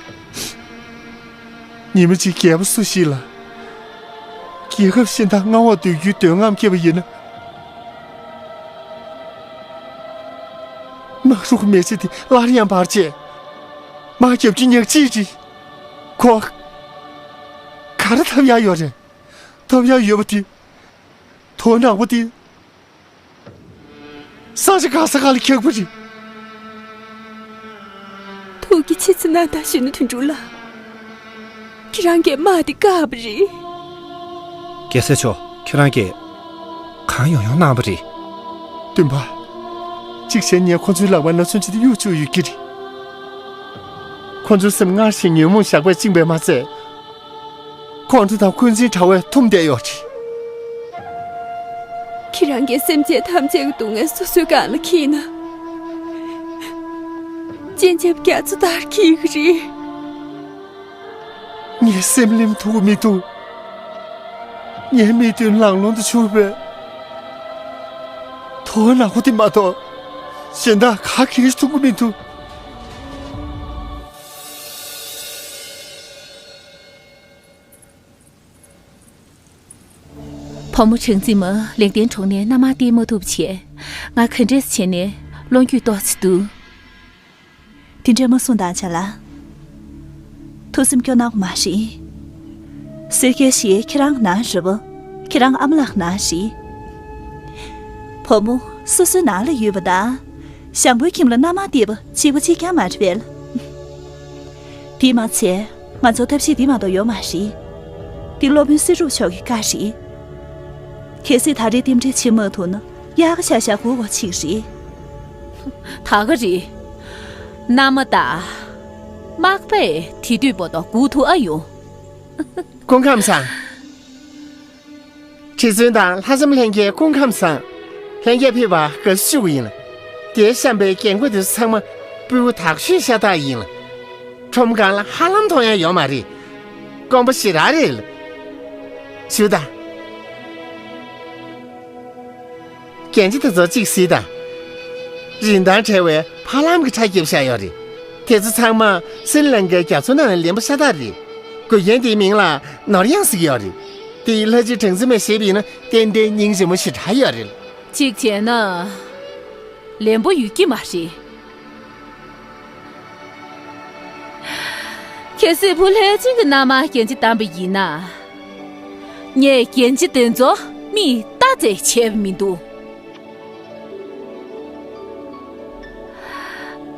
ཉི་མ་གཅིག་རྒྱལ་པོ་སུ་ཞིག་ལ། རྒྱལ་ཁབ་གཞན་དག་མངའ་འོག་སྡོད་རྒྱུའི་འདོད་རྔམ་སྐྱེས་པ་ཡིན་ན། དམག་འཁྲུག་མེ་ལྕེ་དེ་སླར་ཡང་འབར་རྗེས། དམག་རྒྱབ་ཀྱི་ཉག་གཅིག་རེད། ཁོ། ག་རེ་ཐབས་ཡག་ཡོད་རེད། ཐབས་ཡག་ཡོད་པ་དེ། དོ་ནག་པོ་དེ། ས་ཆ་ག་ས་ག་ལ་འཁྱག་པ་རེད། ཐུགས་ཀྱི་ཕྱི་ཚེ་ན་ད་གཞོན་ནུ་དོན་གྲུབ་ལགས། ཁྱེད་རང་གིས་དམག་འདི་བཀག་པ་རེད། རྒྱལ་སྲས་མཆོག་ཁྱེད་རང་གིས་གང་ཡོང་ཡོང་གནང་བ་རེད། བདུན་པ། གཅིག་བྱས་ན་ངས་ཁོ་ཚོའི་ལག་པར་ན་ཚོད་ཅིག་ཏུ་གཡུག་བཅུག་ཡོད་ཀྱི་རེད། ཁོ་ཚོའི་སེམས་སྔར་བཞིན་ཉོན་མོངས་ཞགས་པས་བཅིངས་པས་མ་ཚད། ཁོང་ཁྲོ་དང་འཁོན་འཛིན་དྲ་བས་འཐུམ་བསྡད་ཡོད་རེད། ཁྱེད་རང་གིས་སེམས་ཅན་ཐམས་ཅད་ཀྱི་སྡུག་བསྔལ་སོ་སོའི་སྒང་ལ་འཁྱེར་ན། སྤྱན་ཆབ་རྒྱ་མཚོ་ལྟར་འཁྱིལ་གྱི་རེད། ངའི་སེམས་ལྷིང་ཐུབ་ཀྱི་མི་འདུག་ངའི་མིག་མདུན་ལང་ལོང་དུ་འཕྱུར་བའི་དོ་བ་ནག་པོ་དེ་མ་གཏོགས་གཞན་དག་ག་གེ་ཐུབ་ཀྱི་མི་འདུག་བུ་མོ་གྲངས་འཛིན་མ་ལེགས་ལྡན་གྲོང་ནས་མནའ་མ་སྟེར་མ་ཐུབ་བྱས། ང་ག་འདྲས་བྱས་ནས་བློ་འགྱོད་ཏོག་ཙམ་འདུག་དེ་འདྲས་མ་གསུངས་དང་བྱ་ལ། ཐུགས་སེམས་སྐྱོ་གནང་དགོས་མ་རེད། སེར་སྐྱ་ཞིག་ཁྱེད་རང་ནང་རེད་པ། ཁྱེད་རང་ཨ་མ་ལགས་ནང་རེད། བུ་མོ་སོ་སོའི་ནང་ལ་ཡོད་པ་དང་། ཞང་པོའི་ཁྱིམ་ལ་མནའ་མ་སྟེར་བ་གཅིག་པ་གཅིག་རྐྱང་མ་རེད་པས། དེས་མ་ཚད་ང་ཚོར་ཐབས་ཤེས་འདི་མ་གཏོགས་ཡོད་མ་རེད། འདི་སློབ་དཔོན་སེ་རུབ་མཆོག་གི་བཀའ་རེད། གལ་སྲིད་ད་རེས་རྟེན་འབྲེལ་བྱེད་མ་ཐུབ་ན་དབྱར་ཁ་ཤར་ཤར་སྒུག་དགོས་ཅིག་རེད། ད་ག་རེད། མནའ་མ་དང་། དམག་དཔེ་དེ་དུས་བར་དུ་སྒུག་ཐུབ་ཨ་ཡོང་། སྐུ་ཁམས་བཟང་། ཁྲི་བཙུན་དང་ལྷ་ལྕམ་ལྷན་རྒྱས་སྐུ་ཁམས་བཟང་། ལྷན་རྒྱས་ཕེབས་པར་དགའ་བསུ་ཞུ་གི་ཡིན། དེའི་བཤམས་པའི་རྒྱན་གོས་དེ་ཚོ་ཚང་མ་སྤུ་གུ་དག་ཤོས་ཤ་སྟག་ཡིན། ཁྲོམ་སྒང་ལ་ཧ་ལམ་མཐོང་ཡ་ཡོད་མ་རེད། དཀོན་པོ་ཞེ་དྲག་རེད། ཞུ་དང་། རྒྱན་ཆ་དེ་ཚོ་གཅིག་གཟིགས་དང་། རིན་ཐང་བྲལ་བའི་ཧ་ལམ་གྱི་ཁྲ་བརྒྱབ་བཞག་ཡོད་རེད། དེ་ཚོ་ཚང་མ་སི་རི་ལང་ཀའི་རྒྱ་མཚོ་ནང་ལ་ལེན་པ་ཤ་སྟག་རེད། འགོས་རྒྱན་དེའི་མིང་ལ་ནོར་གཡང་ཟེར་གྱི་ཡོད་རེད། དེ་ཡི་ལྷ་རྗེ་གྲངས་འཛིན་མས་བཞེས་པ་ཡིན་ན་ཏན་ཏན་སྙིང་རྗེ་མོ་ཞེ་དྲག་ཡོད་རེད། གཅིག་བྱས་ན། ལེན་པོ་ཡོད་ཀྱི་མ་རེད། གལ་སྲིད་བུ་ལྷས་བྱིན་གྱི་མནའ་མར་རྒྱན་ཆ་བདམས་པ་ཡིན་ན། ངས་རྒྱན་ཆ་དེ་ཚོ་མིས་ལྟ་རྩེད་བྱས་པ་མི་འདུག་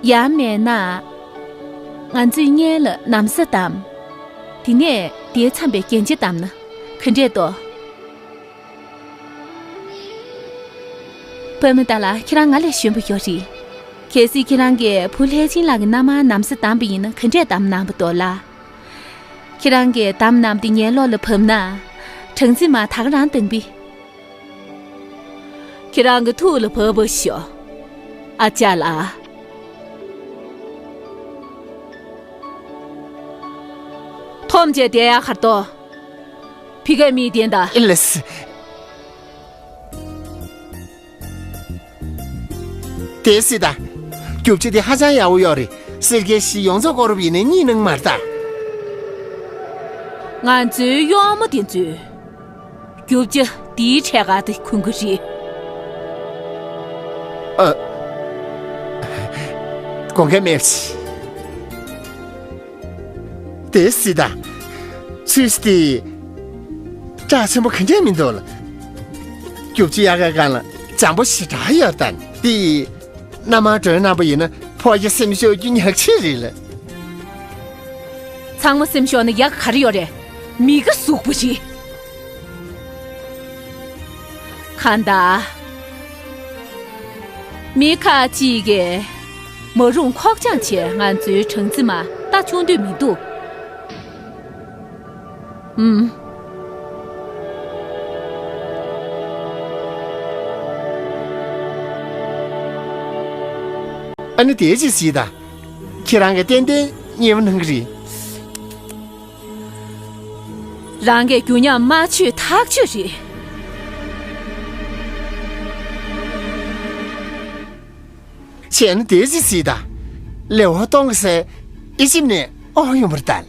ཡང་མིན་ན། ང་ཚོས་སྔོན་ལ་ན་བཟའ་བདམས། དེ་ནས་དེའི་མཚམས་པའི་རྒྱན་ཆ་བདམས་ན་ག་འདྲས་འདུག་པདྨ་ཏཱ་ལ། ཁྱེད་རང་ང་ལས་གཞོན་པོ་ཡོད་རེད། གལ་སྲིད་ཁྱེད་རང་གིས་བུ་ལྷས་བྱིན་ལགས་ཀྱི་མནའ་མར་ན་བཟའ་བདམས་པ་ཡིན་ན་ག་འདྲས་བདམས་གནང་བ་འདུག་ལགས། ཁྱེད་རང་གིས་བདམས་གནང་བ་དེ་ངའི་བློ་ལ་བབས་ན། གྲངས་འཛིན་མ་ད་ག་རང་བཏང་པས། ཁྱེད་རང་གི་ཐུགས་ལ་བབས་པ་ཤོག་ཨ་ཅག་ལགས། ཐོམ་ཅེ་དེ་ཡ་ཁར་ཏོ། ཕི་ག་མི་དེ་འདའ། ཨེ་ལས། དེ་སྲིད་ད། རྒྱུ་ཆ་དེ་ཧ་ཅང་ཡག་པོ་ཡོད་རེད། སེར་སྐྱའི་གཞི་ཡོངས་རྫོགས་སྐོར་རུབ་ཡིན་ནའི་གཉིད་གནང་མ་རེད་ད། ང་ཚོའི་གཡོག་མོ་དེ་ཚོས། རྒྱུ་ཆ་དེའི་འཕྲེད་ཀ་དེ་གོན་གི་རེད། ཨ། དགོངས་འགལ་མེད། དེ་སྲིད་ད། ཚུལ་དེ། སྐྲག་ཆེན་པོ་ག་འདྲས་མི་འདུག་ལ། རྒྱུ་ཆ་ཡག་ག་སྒང་ལ་འཇམ་པོ་ཞེ་དྲག་ཡོད་ད། དེ། མནའ་མ་མགྲོན་གནང་པ་ཡིན་ན་ཕོ་རྒྱས་སེམས་ཤོར་རྒྱུ་ཉག་ཕྲ་རེད་ལ། ཚང་མ་སེམས་ཤོར་ན་ཡག་ག་རེ་ཡོད་རེད། མི་ག་ཟུག་པོ་ཞིག་གང་ལྟར། མི་ཁག་ཅིག་གིས་མ་རུངས་ཁོག་བཅངས་བྱས་ང་ཚོའི་སྦྲང་རྩི་མ་ལྟ་བཅུག་འདོད་མི་འདུག་ཨུམ། ཨ་ནི་དེ་ཅི་སྲིད་ད། ཁྱེད་རང་གིས་ཏན་ཏན་མཉེས་པོ་གནང་གི་རེད། རང་གིས་རྒྱུ་ཉམས་མ་བཅོས་ཐག་ཆོད་རེད། བྱས་ན་དེ་ཅི་སྲིད་ད། ལེའོ་ཏོང་གི་སྲས་ཨི་ཇིབ་ནས་ཨོ་ཡོང་བར་ལྟ།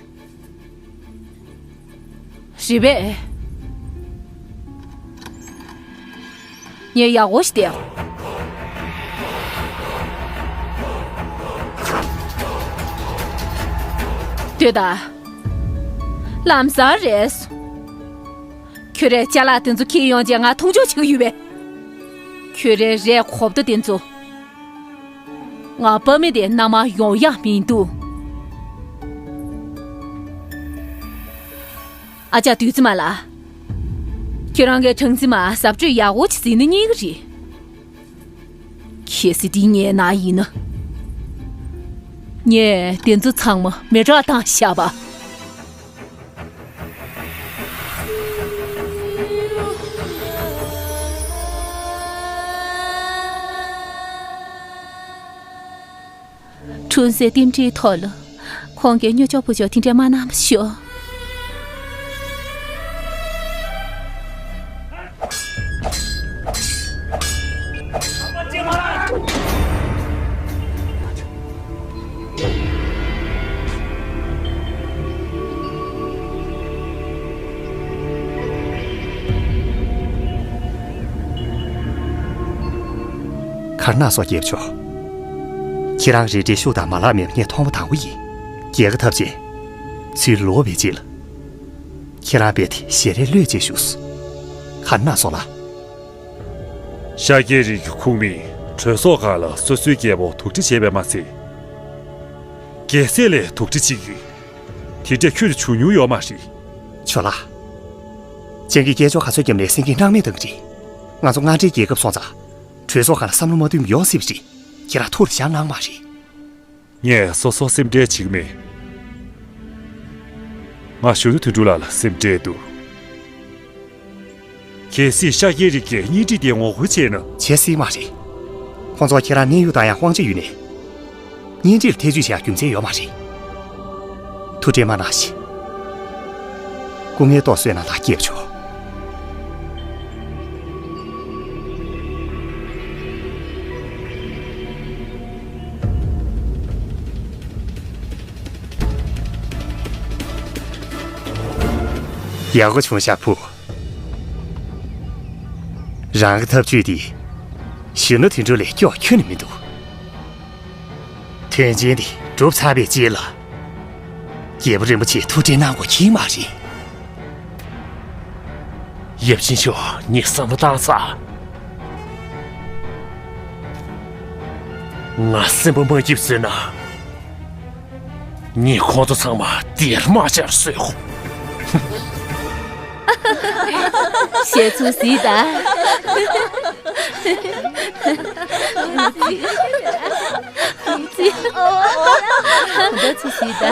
རེད་པས། ངས་ཡག་པོ་ཞིག་བལྟས། ལྟོས་དང་། ལམ་སང་རེད། ཁྱོད་རའི་ཅ་ལག་དེ་ཚོ་འཁྱེར་ཡོང་རྗེས་ང་མཐོང་ཆུང་བྱེད་ཀྱི་ཡོད་པས། ཁྱོད་རའི་རས་གོག་ཏོ་དེ་ཚོ། ང་པ་མེ་དེ་མནའ་མ་ཡོང་ཡག་མི་འདུག་ཨ་ཅག་བདུད་རྩི་མ་ལགས། ཁྱེད་རང་གིས་སྦྲང་རྩི་མ་གཟབ་སྤྲོས་ཡག་པོ་ཅིག་བྱས་ན་མཉེས་ཀྱི་རེད། གལ་སྲིད་འདི་ཉལ་ན་ཡིན་ན། ངས་དེ་ཚོ་ཚང་མ་མེ་སྲེག་བཏང་བཞག་པ། འཁྲུངས་སའི་རྟེན་འབྲེལ་ཐོག་ལ། ཁོང་གིས་སྨྱོ་ཆོག་ཕོ་ཆོག་དེ་འདྲས་མ་གནང་བ་ཤོག་གར་ནག་སོགས་རྒྱལ་མཆོག་ཁྱེད་རང་རེ་འདྲའི་ཤུགས་དང་མ་ལག་མེད་པ་ངས་མཐོང་བ་དང་པོ་ཡིན། རྒྱལ་ཁ་ཐབས་ཆེ། ཚུར་ལོག་པའི་རྗེས་ལ། ཁྱེད་རང་རྦད་དེ་ཞལ་རས་ལྷོད་ཅེས་བཞུགས། གར་ནག་སོགས་ལ། ཤཱཀྱའི་རིགས་ཀྱི་ཁུངས་མེད་གྲོས་ཚོགས་ཁག་ལ་སོ་སོའི་རྒྱལ་པོ་དུག་སྦྲེལ་བྱས་པས་མ་ཚད། རྒྱལ་སྲས་ལ་དུག་སྦྲེལ་བྱེད་ཀྱི་དེ་འདྲས་ཁྱོན་ནས་བྱུང་མྱོང་ཡོད་མ་རེད། ཇོ་ལགས། སྤྱང་ཀིས་སྐད་ཅོར་ག་ཚོད་བརྒྱབ་ནའི་སེང་གེས་སྣང་མེད་གཏོང་གི་རེད། ང་ཚོ་མངའ་འབྲེལ་རྒྱལ་ཁབ་སོང་ཙང་། གྲོས་ཚོགས་ཁག་ལ་བསམ་བློ་མ་བཏོན་པ་ཡོང་སྲིད་པ་རེད། ཁྱེད་རང་ཐུགས་ལ་བཞག་གནང་མ་རེད། ངས་སོ་སོར་སེམས་ཁྲལ་བྱེད་ཀྱི་མེད། ང་གཞོན་ནུ་དོན་གྲུབ་ལགས་ལ་སེམས་ཁྲལ་འདུག་གལ་སྲིད་ཤཱཀྱའི་རིགས་ཀྱིས་གཉེན་སྒྲིག་དེ་ངོ་རྒོལ་བྱས་ན། བྱེད་སྲིད་མ་རེད། ཁོང་ཚོར་ཁྱེད་རང་གནས་ཡུལ་དང་ཡང་དབང་ཆ་ཡོད་ནའི། གཉེན་སྒྲིག་ལ་ཐེ་བྱུས་བྱེད་ཡག་རྒྱུ་མཚན་ཡོད་མ་རེད། ཐུགས་ཁྲལ་མ་གནང་ཞིག་སྐུ་ངལ་ཏོག་གསོས་གནང་དང་། སྐྱེས་མཆོག་ཡག་པོ་བྱུང་ཤག་བུ། རང་གི་ཐབས་ཇུས་འདི་གཞོན་ནུ་དོན་གྲུབ་ལས་སྐྱོ་ཁྱོན་ནས་མི་འདུག་དོན་ཆེན་འདི་གྲུབ་ཚར་བའི་རྗེས་ལ། རྒྱལ་པོ་རིན་པོ་ཆེས་ཐུགས་ཁྲལ་གནང་དགོས་ཀྱི་མ་རེད། ཡབ་ཆེན་མཆོག་ངས་བསམ་བློ་བཏང་ཚར། ང་སེམས་པ་མ་སྐྱིད་བཟོས་ན། ངས་ཁོང་ཚོ་ཚང་མ་སྡེར་དམག་བྱས་གསོད་དགོས། ཞལ་ཚུགས་གཟིགས་དང་། ཙི། ཙི། ད་ཙི་ཞིག་ད།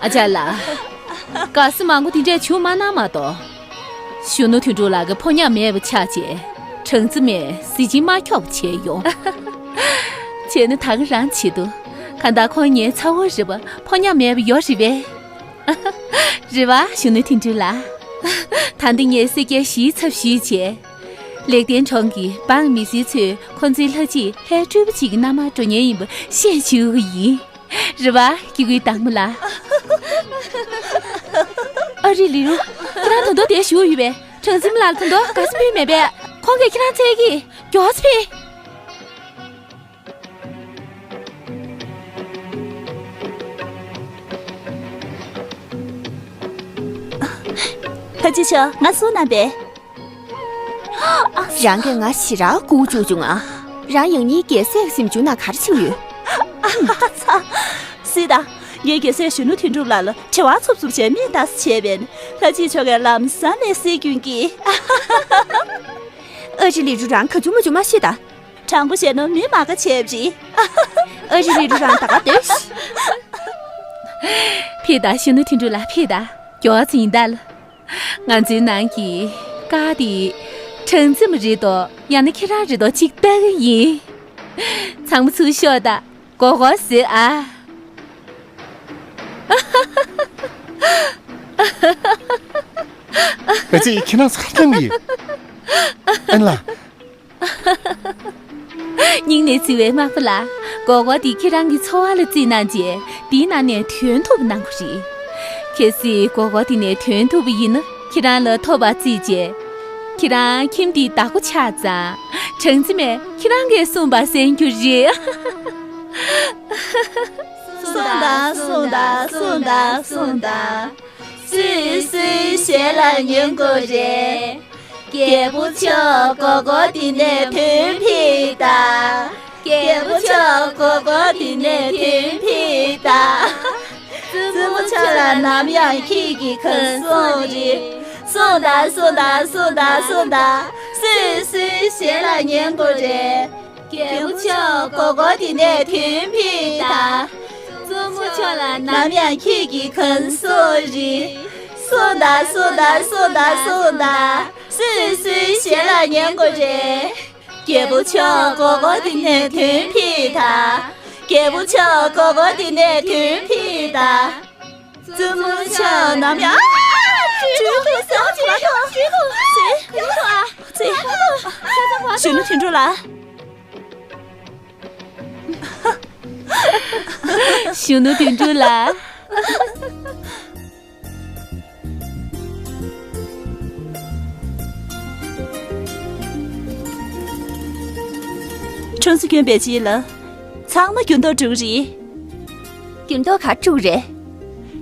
ཨ་ཅག་ལགས། དགའ་བསུ་མང་པོ་དེ་འདྲས་བྱུང་མ་གནང་མ་གཏོགས། གཞོན་ནུ་དོན་གྲུབ་ལགས་ཀྱི་ཕོ་ཉ་མེད་པ་ཆགས་རྗེས། གྲངས་རྩིས་མས་གཟི་བྱིན་མ་འཁྱོག་བྱས་ཡོང་། བྱས་ན་ད་ག་རང་བྱེད་དོ། གང་ལྟར་ཁོང་ངའི་ཚ་བོ་རེད་པ། ཕོ་ཉ་མེད་པ་ཡོད་རེད་པས། རེད་པ། གཞོན་ནུ་དོན་གྲུབ་ལགས། ད་འདི་ངས་སེར་སྐྱའི་གཞིས་ཚབ་ཞུས་བྱས། ལེགས་ལྡན་གྲོང་གི་འབངས་མི་སེར་ཚོས་ཁོང་ཚོའི་ལྷ་རྗེ་ལྷའི་སྤྲུལ་པ་ཅིག་གི་མནའ་མར་འགྲོ་མཁན་ཡིན་པ་བཤད་ཞུ་གི་ཡིན། རེད་པ། སྐྱེ་དགུའི་བདག་མོ་ལགས། ཨ་རི་ལི་རུ། ཁྱེད་རང་ད་དུང་དེར་བཞུགས་ཡོད་པས། གྲངས་རྩིས་མ་ལགས་ད་དུང་དགའ་བསུ་ཕུལ་མེད་པས། ཁོང་གིས་ཁྱེད་རང་འཚོལ་གྱི། མགྱོགས་སེ་ཕེབས། ལྷ་རྗེ་མཆོག་ང་སུ་ན་པས། རང་གིས་ང་ཞེ་དྲག་སྐུ་བཅུག་བྱུང་ང་། རང་ཡང་སྙིང་རྒྱལ་སྲས་སེམས་བྱུང་ན་ག་རེ་བྱུང་ཡོད། ཨ་ཚ། སྲིད་ད། ངས་རྒྱལ་སྲས་གཞོན་ནུ་དོན་གྲུབ་ལགས་ལ་དྲི་བ་འཚུབ་འཚུབ་བྱས་མིག་ལྟ་ས་བྱས་པས། ལྷ་རྗེ་མཆོག་གིས་ལམ་སང་ནས་སྲིད་རྒྱུན་གྱི། ཨ་རི་ལི་རུ། རང་ག་ཚོད་མ་བྱུང་མ་ཤེས་ད། དྲང་པོ་བཤད་ན་མི་མ་དགའ་བྱས་པ་རེད། ཨ་རི་ལི་རུ། རང་ད་ག་སྡོད་ཤིག། ཕེབས་ད། གཞོན་ནུ་དོན་གྲུབ་ལགས། ཕེབས་ད། མགྱོགས་ཙམ་ཡིན་ད་ལ། ང་ཚོའི་ནང་གི་ཀ་དེ་གྲངས་རྩིས་མ་རེད་དོ། ཡང་ན་ཁྱེད་རང་རེད་དོ། ཅིག་ལྟ་གི་ཡིན། ཚང་མ་ཚུར་ཤོག་ད། མགོ་སྐོར་བཟོས་ཨ། ཨ་ཙི། ཁྱེད་རང་ས་ཁང་གི། ཨ་ལ། སྙིང་ནས་བརྩེ་བའི་མ་པ་ལགས། མགོ་སྐོར་འདི་ཁྱེད་རང་གི་འཚོ་བ་ལ་བརྩིས་གནང་རྗེས་འདིའི་ནང་ནས་དོན་ཐུབ་པ་གནང་དགོས་རེད། གལ་སྲིད་མགོ་སྐོར་འདི་ནས་དོན་ཐུབ་པ་ཡིན་ན། ཁྱེད་རང་ལ་ཐོབ་པ་བརྩིས་རྗེས། ཁྱེད་རང་ཁྱིམ་འདིའི་བདག་པོ་ཆགས་ཙང་། གྲངས་རྩིས་མས་ཁྱེད་རང་གིས་གསུངས་པ་གསན་རྒྱུ་རེད། གསུངས་དང་། གསུངས་དང་། གསུངས་དང་། གསུངས་དང་། སུས་སུའི་ཞལ་ལ་ཉན་དགོས་རེད། རྒྱལ་པོ་མཆོག་མགོ་སྐོར་འདི་ནས་དོན་ཕུད་དང་། རྒྱལ་པོ་མཆོག་མགོ་སྐོར་འདི་ནས་དོན་ཕུད་དང་། བཙུན་མོ་མཆོག་ལ་ནམ་ཡང་ཁྱེད་ཀྱི་གང་སོང་རེད། གསུངས་དང་། གསུངས་དང་། གསུངས་དང་། གསུངས་དང་། སུས་སུའི་ཞལ་ལ་ཉན་དགོས་རེད། རྒྱལ་པོ་མཆོག་མགོ་སྐོར་འདི་ནས་དོན་ཕུད་དང་། བཙུན་མོ་མཆོག་ལ་ནམ་ཡང་ཁྱེད་ཀྱི་གང་སོང་རེད། གསུངས་དང་། གསུངས་དང་། གསུངས་དང་། གསུངས་དང་། སུས་སུའི་ཞལ་ལ་ཉན་དགོས་རེད། རྒྱལ་པོ་མཆོག་མགོ་སྐོར་འདི་ནས་དོན་ཕུད་དང་། རྒྱལ་པོ་མཆོག་མགོ་སྐོར་འདི་ནས་དོན་ཕུད་དང་། བཙུན་མོ་མཆོག་ནམ་ཡང་། ཨ། སྤྲུལ་སྐུ། སྤྲུལ་སྐུ། སྤྲུལ་སྐུ། ཨ། སྤྲུལ་སྐུ། ཨ། སྤྲུལ་སྐུ། གཞོན་ནུ་དོན་གྲུབ་ལགས། གཞོན་ནུ་དོན་གྲུབ་ལགས། གྲངས་རྩིས་གྱོན་པའི་རྗེས་ལ། ཚང་མ་འགྱུར་ལྡོག་འགྲོ་གི་རེད། འགྱུར་ལྡོག་ག་རེ་འགྲོ་གི་རེད།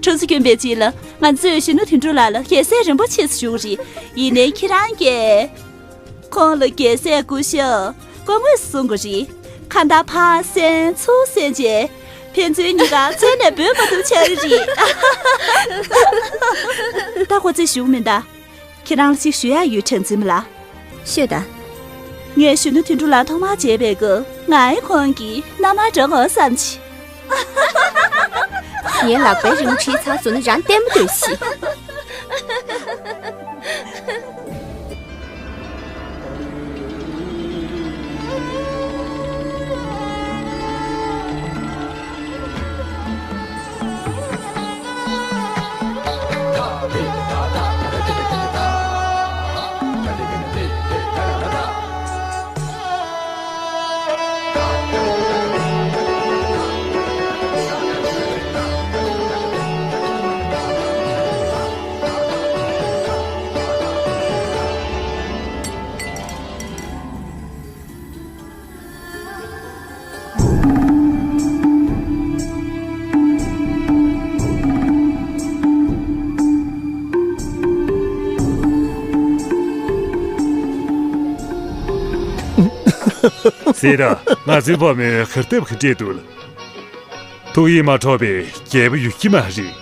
གྲངས་རྩིས་གྱོན་པའི་རྗེས་ལ་ང་ཚོས་གཞོན་ནུ་དོན་གྲུབ་ལགས་ལ་རྒྱལ་སྲས་རིན་པོ་ཆེ་ཞུ་གི་རེད། ཡིན་ནའི་ཁྱེད་རང་གིས། ཁོང་ལ་རྒྱལ་སྲས་སྐུ་ཞབས་སྐུ་ངོ་གསུང་དགོས་རེད། གང་ལྟར་ཕར་གསན་ཚུར་གསན་བྱས། ཕན་ཚུན་གཉིས་ཀ་རྩད་ནས་འབུད་མ་ཐུབ་ཆགས་ཀྱི་རེད། ད་ཁོ་ཚོས་ཞུ་གི་མིན་ད། ཁྱེད་རང་ལ་ཅིག་ཞུ་ཡག་ཡོད། གྲངས་རྩིས་མ་ལགས། ཤོད་དང་། ངས་གཞོན་ནུ་དོན་གྲུབ་ལགས་ཐོག་མར་མཇལ་བའི་སྐབས། ང་ཡིས་ཁོང་གི་མནའ་མར་འགྲོ་དགོས་བསམ་བྱས། ངའི་ལག་པའི་རིན་པོ་ཆེའི་ཚར་བཟོ་ན་རང་བལྟས་མ་སྡོད་ཤིག། སྲིད་ད། ང་ཚོའི་བུ་མོས་གར་སྟབས་ཀྱིས་བསྒྲིགས་འདུག་ལ། ཐུགས་ཡིད་མ་འཕྲོག་པའི་རྒྱལ་པོ་ཡོད་ཀྱི་མ་རེད།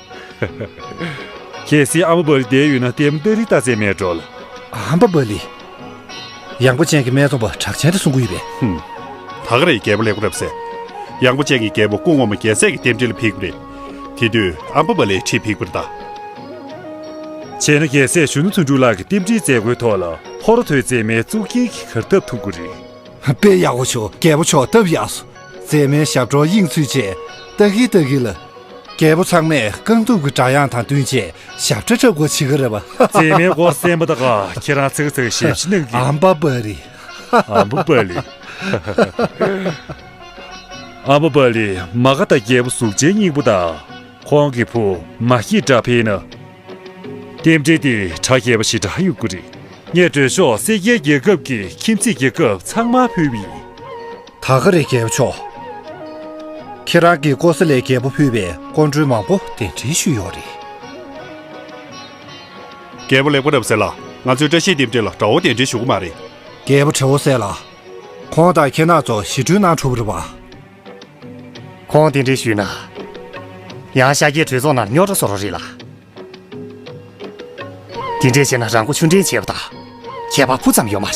གལ་སྲིད་ཨམ་བ་ལི་དེར་ཡོད་ན་ལྟད་མོ་ལྟ་རིན་ལྟ་ཚད་མེད་འགྲོ་ལ། ཨམ་བ་ལི། ཡངས་པོ་ཅན་གྱི་སྨད་འཚོང་པ་གྲགས་ཅན་དེ་གསུང་གི་ཡོད་པས། ཧུམ། ད་ག་རེད། རྒྱལ་པོ་ལེགས་པོ་རབ་གསལ། ཡངས་པོ་ཅན་གྱི་རྒྱལ་པོ་སྐུ་ངོ་མ་རྒྱལ་སྲས་ཀྱི་རྟེན་འབྲེལ་ལ་ཕེབས་ཀྱི་རེད། དེ་དུས་ཨམ་བ་ལི་ཁྲིད་ཕེབས་པར་གདའ། བྱས་ན་རྒྱལ་སྲས་གཞོན་ནུ་དོན་གྲུབ་ལགས་ཀྱི་རྟེན་འབྲེལ་མཛད་སྒོའི་ཐོག་ལ་ཧོར་ཐོས་མཛད་མའི་གཙུག་རྒྱན་གྱི་གར་སྟབས་ཐུག་གི་རེད། དཔེ་ཡག་པོ་བྱུང་། རྒྱལ་པོ་མཆོག་སྟབས་ཡག་སོང་། མཛད་མའི་ཞབས་བྲོ་དབྱིངས་ཚུད་བྱས་ལྟ་གིན་ལྟ་གིན་ལ། རྒྱལ་པོ་ཚང་མས་རྐང་གདུབ་ཀྱི་སྒྲ་དབྱངས་དང་བསྟུན་བྱས་ཞབས་བྲོ་འཁྲབ་དགོས་བྱེད་ཀྱི་རེད་པ། མཛད་མའི་སྐོར་གསན་པ་དང་ཁྱེད་རང་ཚིག་ཚིག་ཞིབ་ཞིབ་གནང་གི། ཨམ་པ་པ་རི། ཨམ་པ་པ་ལི། ཨམ་པ་པ་ལི་མ་ག་དང་རྒྱལ་པོ་གཟུགས་ཅན་སྙིང་པོ་དང་། ཁོང་གི་བུ་མ་སྐྱེས་དགྲ་ཕན་ན། རྟེན་འབྲེལ་དེ་གྲ་རྒྱས་པ་ཞེ་དྲག་ཡོད་ཀྱི་རེད། ངས་མགྲོན་ཤོག་སེར་སྐྱའི་རྒྱལ་ཁབ་ཀྱི་ཁྱིམ་མཚེས་རྒྱལ་ཁབ་ཚང་མར་ཕུལ་བ་ཡིན། ད་ག་རེད་རྒྱལ་པོ་མཆོག་ཁྱེད་རང་གིས་ཀོ་ས་ལའི་རྒྱལ་པོ་ཕུལ་བའི་སྐུ་མགྲོན་མང་པོ་གདན་འདྲེན་ཞུས་ཡོད་རེད། རྒྱལ་པོ་ལེགས་པ་རབ་གསལ་ལགས། ང་ཚོའི་བཀྲ་ཤིས་རྟེན་འབྲེལ་ལ་དགྲ་བོ་གདན་འདྲེན་ཞུ་གི་མ་རེད། རྒྱལ་པོ་དྲེའུ་གསལ་ལགས། ཁོང་དང་ཁྱེད་རྣམ་ཚོ་ཞི་གྲོས་གནང་ཐུབ་པ་རེད་པ། ཁོང་གདན་འདྲེན་ཞུས་ན། ཡང་ཤཱཀྱའི་གྲོས་ཚོགས་ནང་རྙོག་དྲ་བཟོ་རོགས་རེད་ལ། དེ་འདྲས་བྱས་ན་རང་མགོ་ཆུང་འདྲེན་བྱས་པ་དང་ཁྱད་པར་སྤུ་ཙམ་ཡོད་མ་རེད།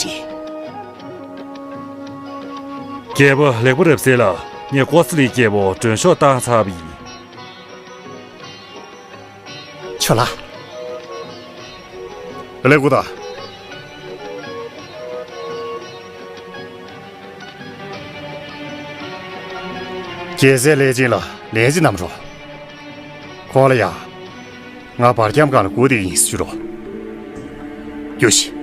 རྒྱལ་པོ་ལེགས་པ་རབ་གསལ་ལགས། ངས་ཀོ་ས་ལའི་རྒྱལ་པོར་མགྲོན་ཤོག་བཏང་ཚར་བ་ཡིན། ཆོག་ལ། ལེགས་པོ་དང་། རྒྱལ་སྲས་ལྷས་བྱིན་ལ་ལན་ཅིག་གནང་རོགས། ཁོང་ལ་ཡང་། ང་བར་ཁྱམས་སྒང་ལ་སྒུག་བསྡད་ཡིན་ཞུ་རོགས། རྒྱུགས་ཤིག།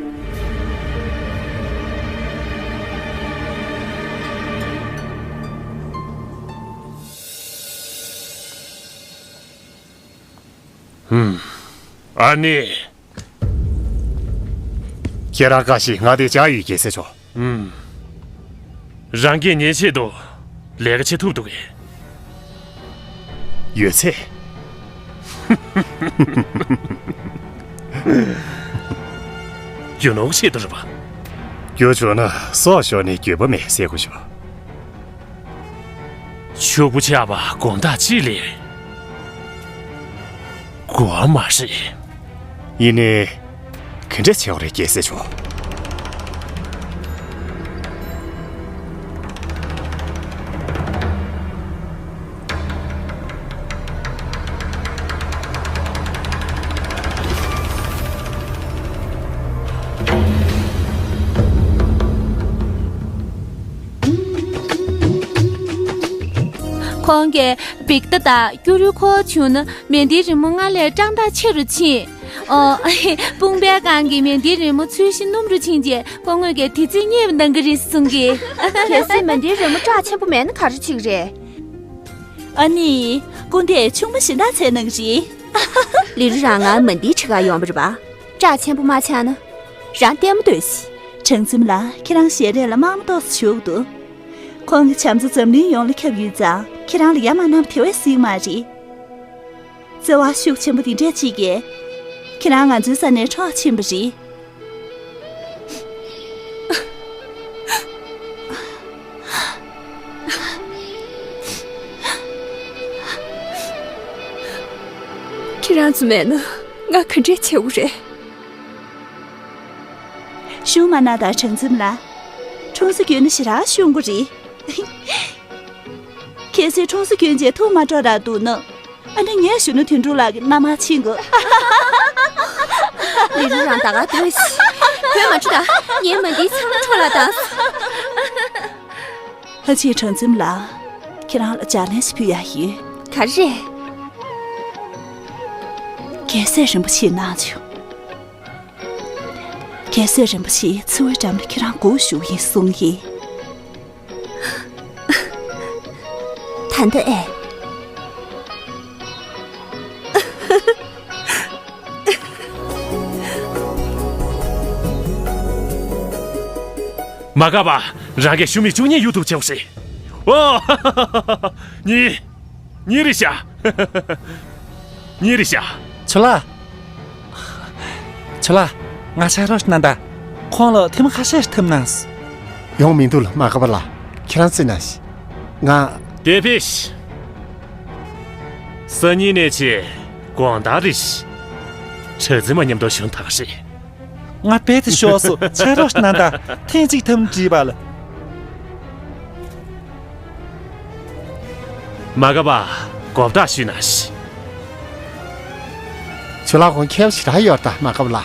ཨ་ནི། ཁྱེད་རང་བཀའ་བཞིན་ང་དེ་བཅར་ཡོད་རྒྱལ་སྲས་མཆོག་ཨུམ། རང་གིས་ངའི་ཆེད་དུ་ལས་ཀ་བྱེད་ཐུབ་འདུག་གས། ཡོད་ཚད། རྒྱུ་ནོར་ཆེད་དུ་རེད་པ། རྒྱུ་བྱུང་ན་སྲོག་ཤོར་ནས་འགྱོད་པ་མེད་ཟེར་དགོས་བྱུང་། ཕྱུག་པོ་ཆགས་པ་དགོང་དག་ཅིག་ལས་དགོས་མ་རེད། ཡིན་ནའི། ག་འདྲ་བྱེད་དགོས་རེད་རྒྱལ་སྲས་མཆོག་ཁོང་གིས་བིག་ཏ་དང་སྐྱུ་རུ་ཁོ་བྱུང་ན་མེ་མདའི་རི་མོ་སྔར་ལས་སྐྲག་མདངས་ཆེ་རུ་ཕྱིན། ཨོ། དཔུང་པའི་སྒང་གི་མེ་མདའི་རི་མོ་ཚོས་གཞི་སྣུམ་རུ་ཕྱིན་རྗེས་ཁོ་ངོས་ཀྱི་དེ་ཚོས་རྙེད་པ་འདང་གི་རེད་གསུང་གི། གལ་སྲིད་མེ་མདའི་རི་མོ་སྐྲག་ཆེན་པོ་མེད་ན་ག་རེ་བྱེད་ཀྱི་རེད། ཨ་ནི། སྐུ་འདས་ཆུང་མ་གཞན་དག་ཚད་གནང་རེད། ལི་རུ་རང་ང་མ་འདི་ཁྲི་ཁ་ཡོང་བ་རེད་པ། སྐྲག་ཆེན་པོ་མ་ཆགས་ན། རང་ལྟད་མོ་ལྟོས་ཤིག། གྲངས་འཛིན་ལགས་ཁྱེད་རང་ཞལ་རས་ལ་དམར་མོ་ཏོག་ཙམ་བྱུགས་འདུག་ཁོང་གི་བྱམས་བརྩེ་འཛམ་གླིང་ཡོངས་ལ་ཁྱབ་ཡོད་ཙང་ཁྱེད་རང་ལ་ཡ་མ་བསྣམས་དེ་བས་སྲིད་མ་རེད། བརྩེ་བ་ཤུགས་ཆེན་པོ་འདི་འདྲས་ཅིག་གིས་ཁྱེད་རང་ང་ཚོའི་ས་ནས་འཕྲོག་ཕྱིན་པ་རེད། ཁྱེད་རང་ཚོ་མེད་ན་ང་ག་འདྲས་བྱེད་དགོས་རེད། ཤུགས་མ་གནང་དང་གྲངས་འཛིན་ལགས། འཁྲུངས་ས་གྱོན་ན་ཞེ་དྲག་ཤོང་གི་རེད། གལ་སྲིད་འཁྲུངས་ས་གྱོན་རྗེས་ཐུགས་མ་སྤྲོ་རག་འདུག་ན། ཨ་ནི་ངས་གཞོན་ནུ་དོན་གྲུབ་ལགས་ཀྱི་མནའ་མར་ཕྱིན་དགོས། ལི་རུ་རང་ད་ག་སྡོད་ཤིག། བོད་མ་འཁྲུག་ད། ངའི་མ་འདིའི་ཚང་མ་འཕྲོ་བརླག་བཏང་སོང་། ལྷ་ཆེན་གྲངས་འཛིན་ལགས། ཁྱེད་རང་ལ་ལྗགས་ལན་ཞིག་ཕུལ་ཡག་ཡོད། ག་རེ་རེད། རྒྱལ་སྲས་རིན་པོ་ཆེས་གནང་བྱུང་། རྒྱལ་སྲས་རིན་པོ་ཆེས་ཚེ་བའི་འགྲམ་ལ་ཁྱེད་རང་སྒུག་བཞུགས་ཡིན་གསུངས་ཡིན། ད་ལྟ་ཨེ། མ་འགགས་པ། རང་གིས་ཞུ་མིག་བཅུ་གཉིས་གཡུག་ཐུབ་བྱེད་པ་རེད། ཨོ། གཉིས། གཉིས་རེད་ཤག། གཉིས་རེད་ཤག། ཆོ་ལགས། ཆོ་ལགས། ང་ཕྱག་རོགས་ཤིག་གནང་དང་། ཁོང་ལ་ཐེངས་མ་ཁ་ཤས་ཤིག་ཐུབ་གནང་། ཡོང་མི་འདུག་ལ་མ་འགགས་པ་ལགས། ཁྱེད་རང་རྩིས་གནང་ཞིག། ང་། དེ་ཕེ་ཤི། སང་ཉིན་ནས་བྱས་དགོང་དག་རེད་ཤག། གྲངས་འཛིན་མ་མཉམ་དུ་བཞུགས་ཐག་རེད། ང་རྦད་དེ་ཤོར་སོང་། ཕྱག་རོགས་གནང་དང་། ཐེངས་གཅིག་ཐུབ་ན་འགྲིག་པ་ལ། མ་འགགས་པ། གོ་བརྡ་ཞུས་ན་ཤི། ཁྱོད་ལ་ཁོང་ཁྱད་པར་ཞེ་དྲག་ཡོད་ད་མ་ཁབ་ལ།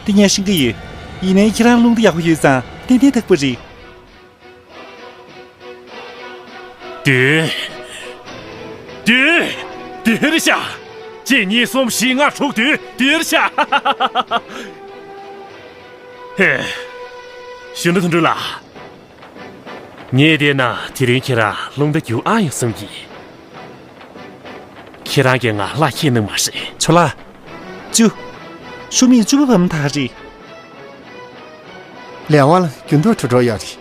དེ་ངས་ཤེས་ཀྱི་ཡོད། ཡིན་ནའི་ཁྱེད་རང་རླུང་རྟ་ཡག་པོ་ཡོད་ཙང་ཏན་ཏན་ཐུག་པ་རེད། བདུན། བདུན། བདུན་རེད་ཤག་གཅིག་གཉིས་གསུམ་བཞི་ལྔ་དྲུག་བདུན་བདུན་རེད་ཤག་ཧེ། གཞོན་ནུ་དོན་གྲུབ་ལགས། ངས་བལྟས་ན་དེ་རིང་ཁྱེད་རང་རླུང་རྟ་རྒྱུག་ཨང་ཡོད་བསམ་གྱི། ཁྱེད་རང་གིས་ང་ལྷ་ཁྱེད་གནང་མ་རེད། ཇོ་ལགས། བཅུ། ཤོག་མིག་བཅུ་པ་བབས་ན་ད་ག་རེད། ལས་དབང་ལ་རྒྱུན་དུ་འགྲོ་འགྲོ་ཡོད་རེད།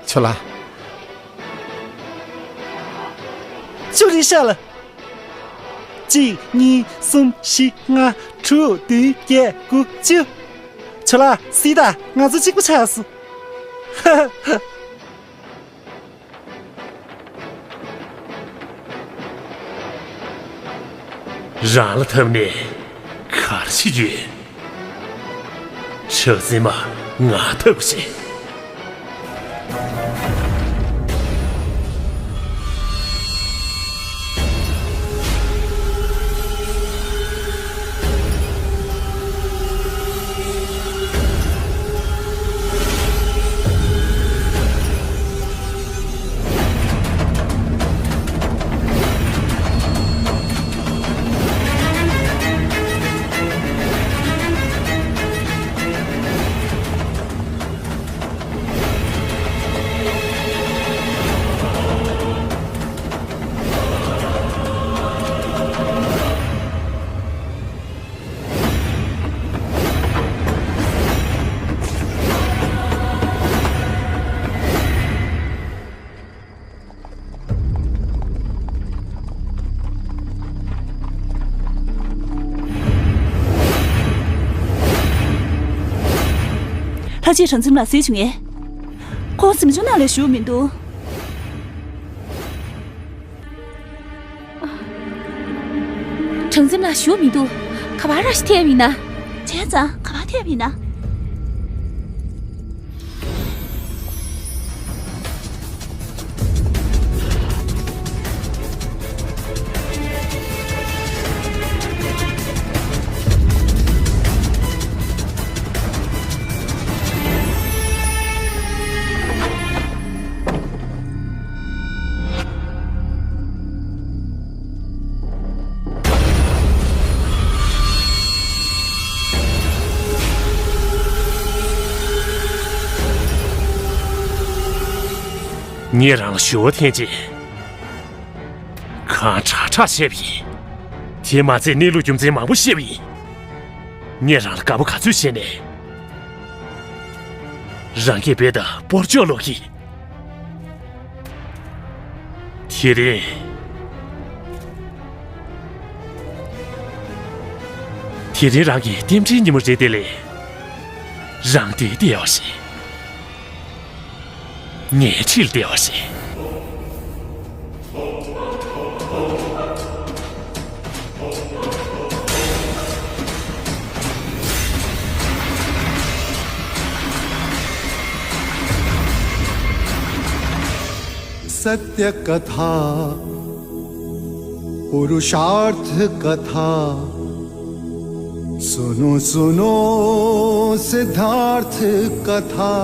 ཇོ་ལགས། བཅུ་རེད་ཤག་ལ། གཅིག་གཉིས་གསུམ་བཞི་ལྔ་དྲུག་བདུན་བརྒྱད་དགུ་བཅུ། ཇོ་ལགས་སྲིད་ད་ང་ཚོ་གཅིག་པ་ཆགས་སོང་། རང་ལ་འཐམས་ནས་ག་རེ་བྱེད་རྒྱུ་ཡིན། ཆགས་སེམས་མ་ང་ཐབས་ཤེས། ལྷ་རྗེས་གྲངས་འཛིན་ལ་གཟིགས་བྱུང་ངས། ཁོང་གཟིམ་ཆུང་ནང་ལ་བཞུགས་མི་འདུག་གྲངས་འཛིན་ལ་བཞུགས་མི་འདུག་ག་པར་ར་ཞིག་ཐེབས་ཡིན་ན། བྱས་ཙང་ག་པར་ཐེབས་ཡིན་ན། ངས་རང་ལ་ཞུ་བ་འཐེན་རྗེས། གང་དྲག་དྲག་བཤད་པ་ཡིན། དེ་མ་ཚད་གནས་ལུགས་རྒྱུ་མཚན་མང་པོ་བཤད་པ་ཡིན། ངས་རང་ལ་དགའ་པོ་ག་ཚོད་བྱས་ནས། རང་གིས་རྦད་དེ་སྤོར་གཅོག་ལོག་གི། དེ་རིང་། དེ་རིང་རང་གི་རྟེན་འབྲེལ་ཉིན་མོ་རེད་དེ་ལས། རང་འདིར་བསྡད་པ་རེད། ངའི་འཁྲིས་ལ་བསྡད་པ་རེད། सत्य कथा पुरुषार्थ कथा सुनो सुनो सिद्धार्थ कथा।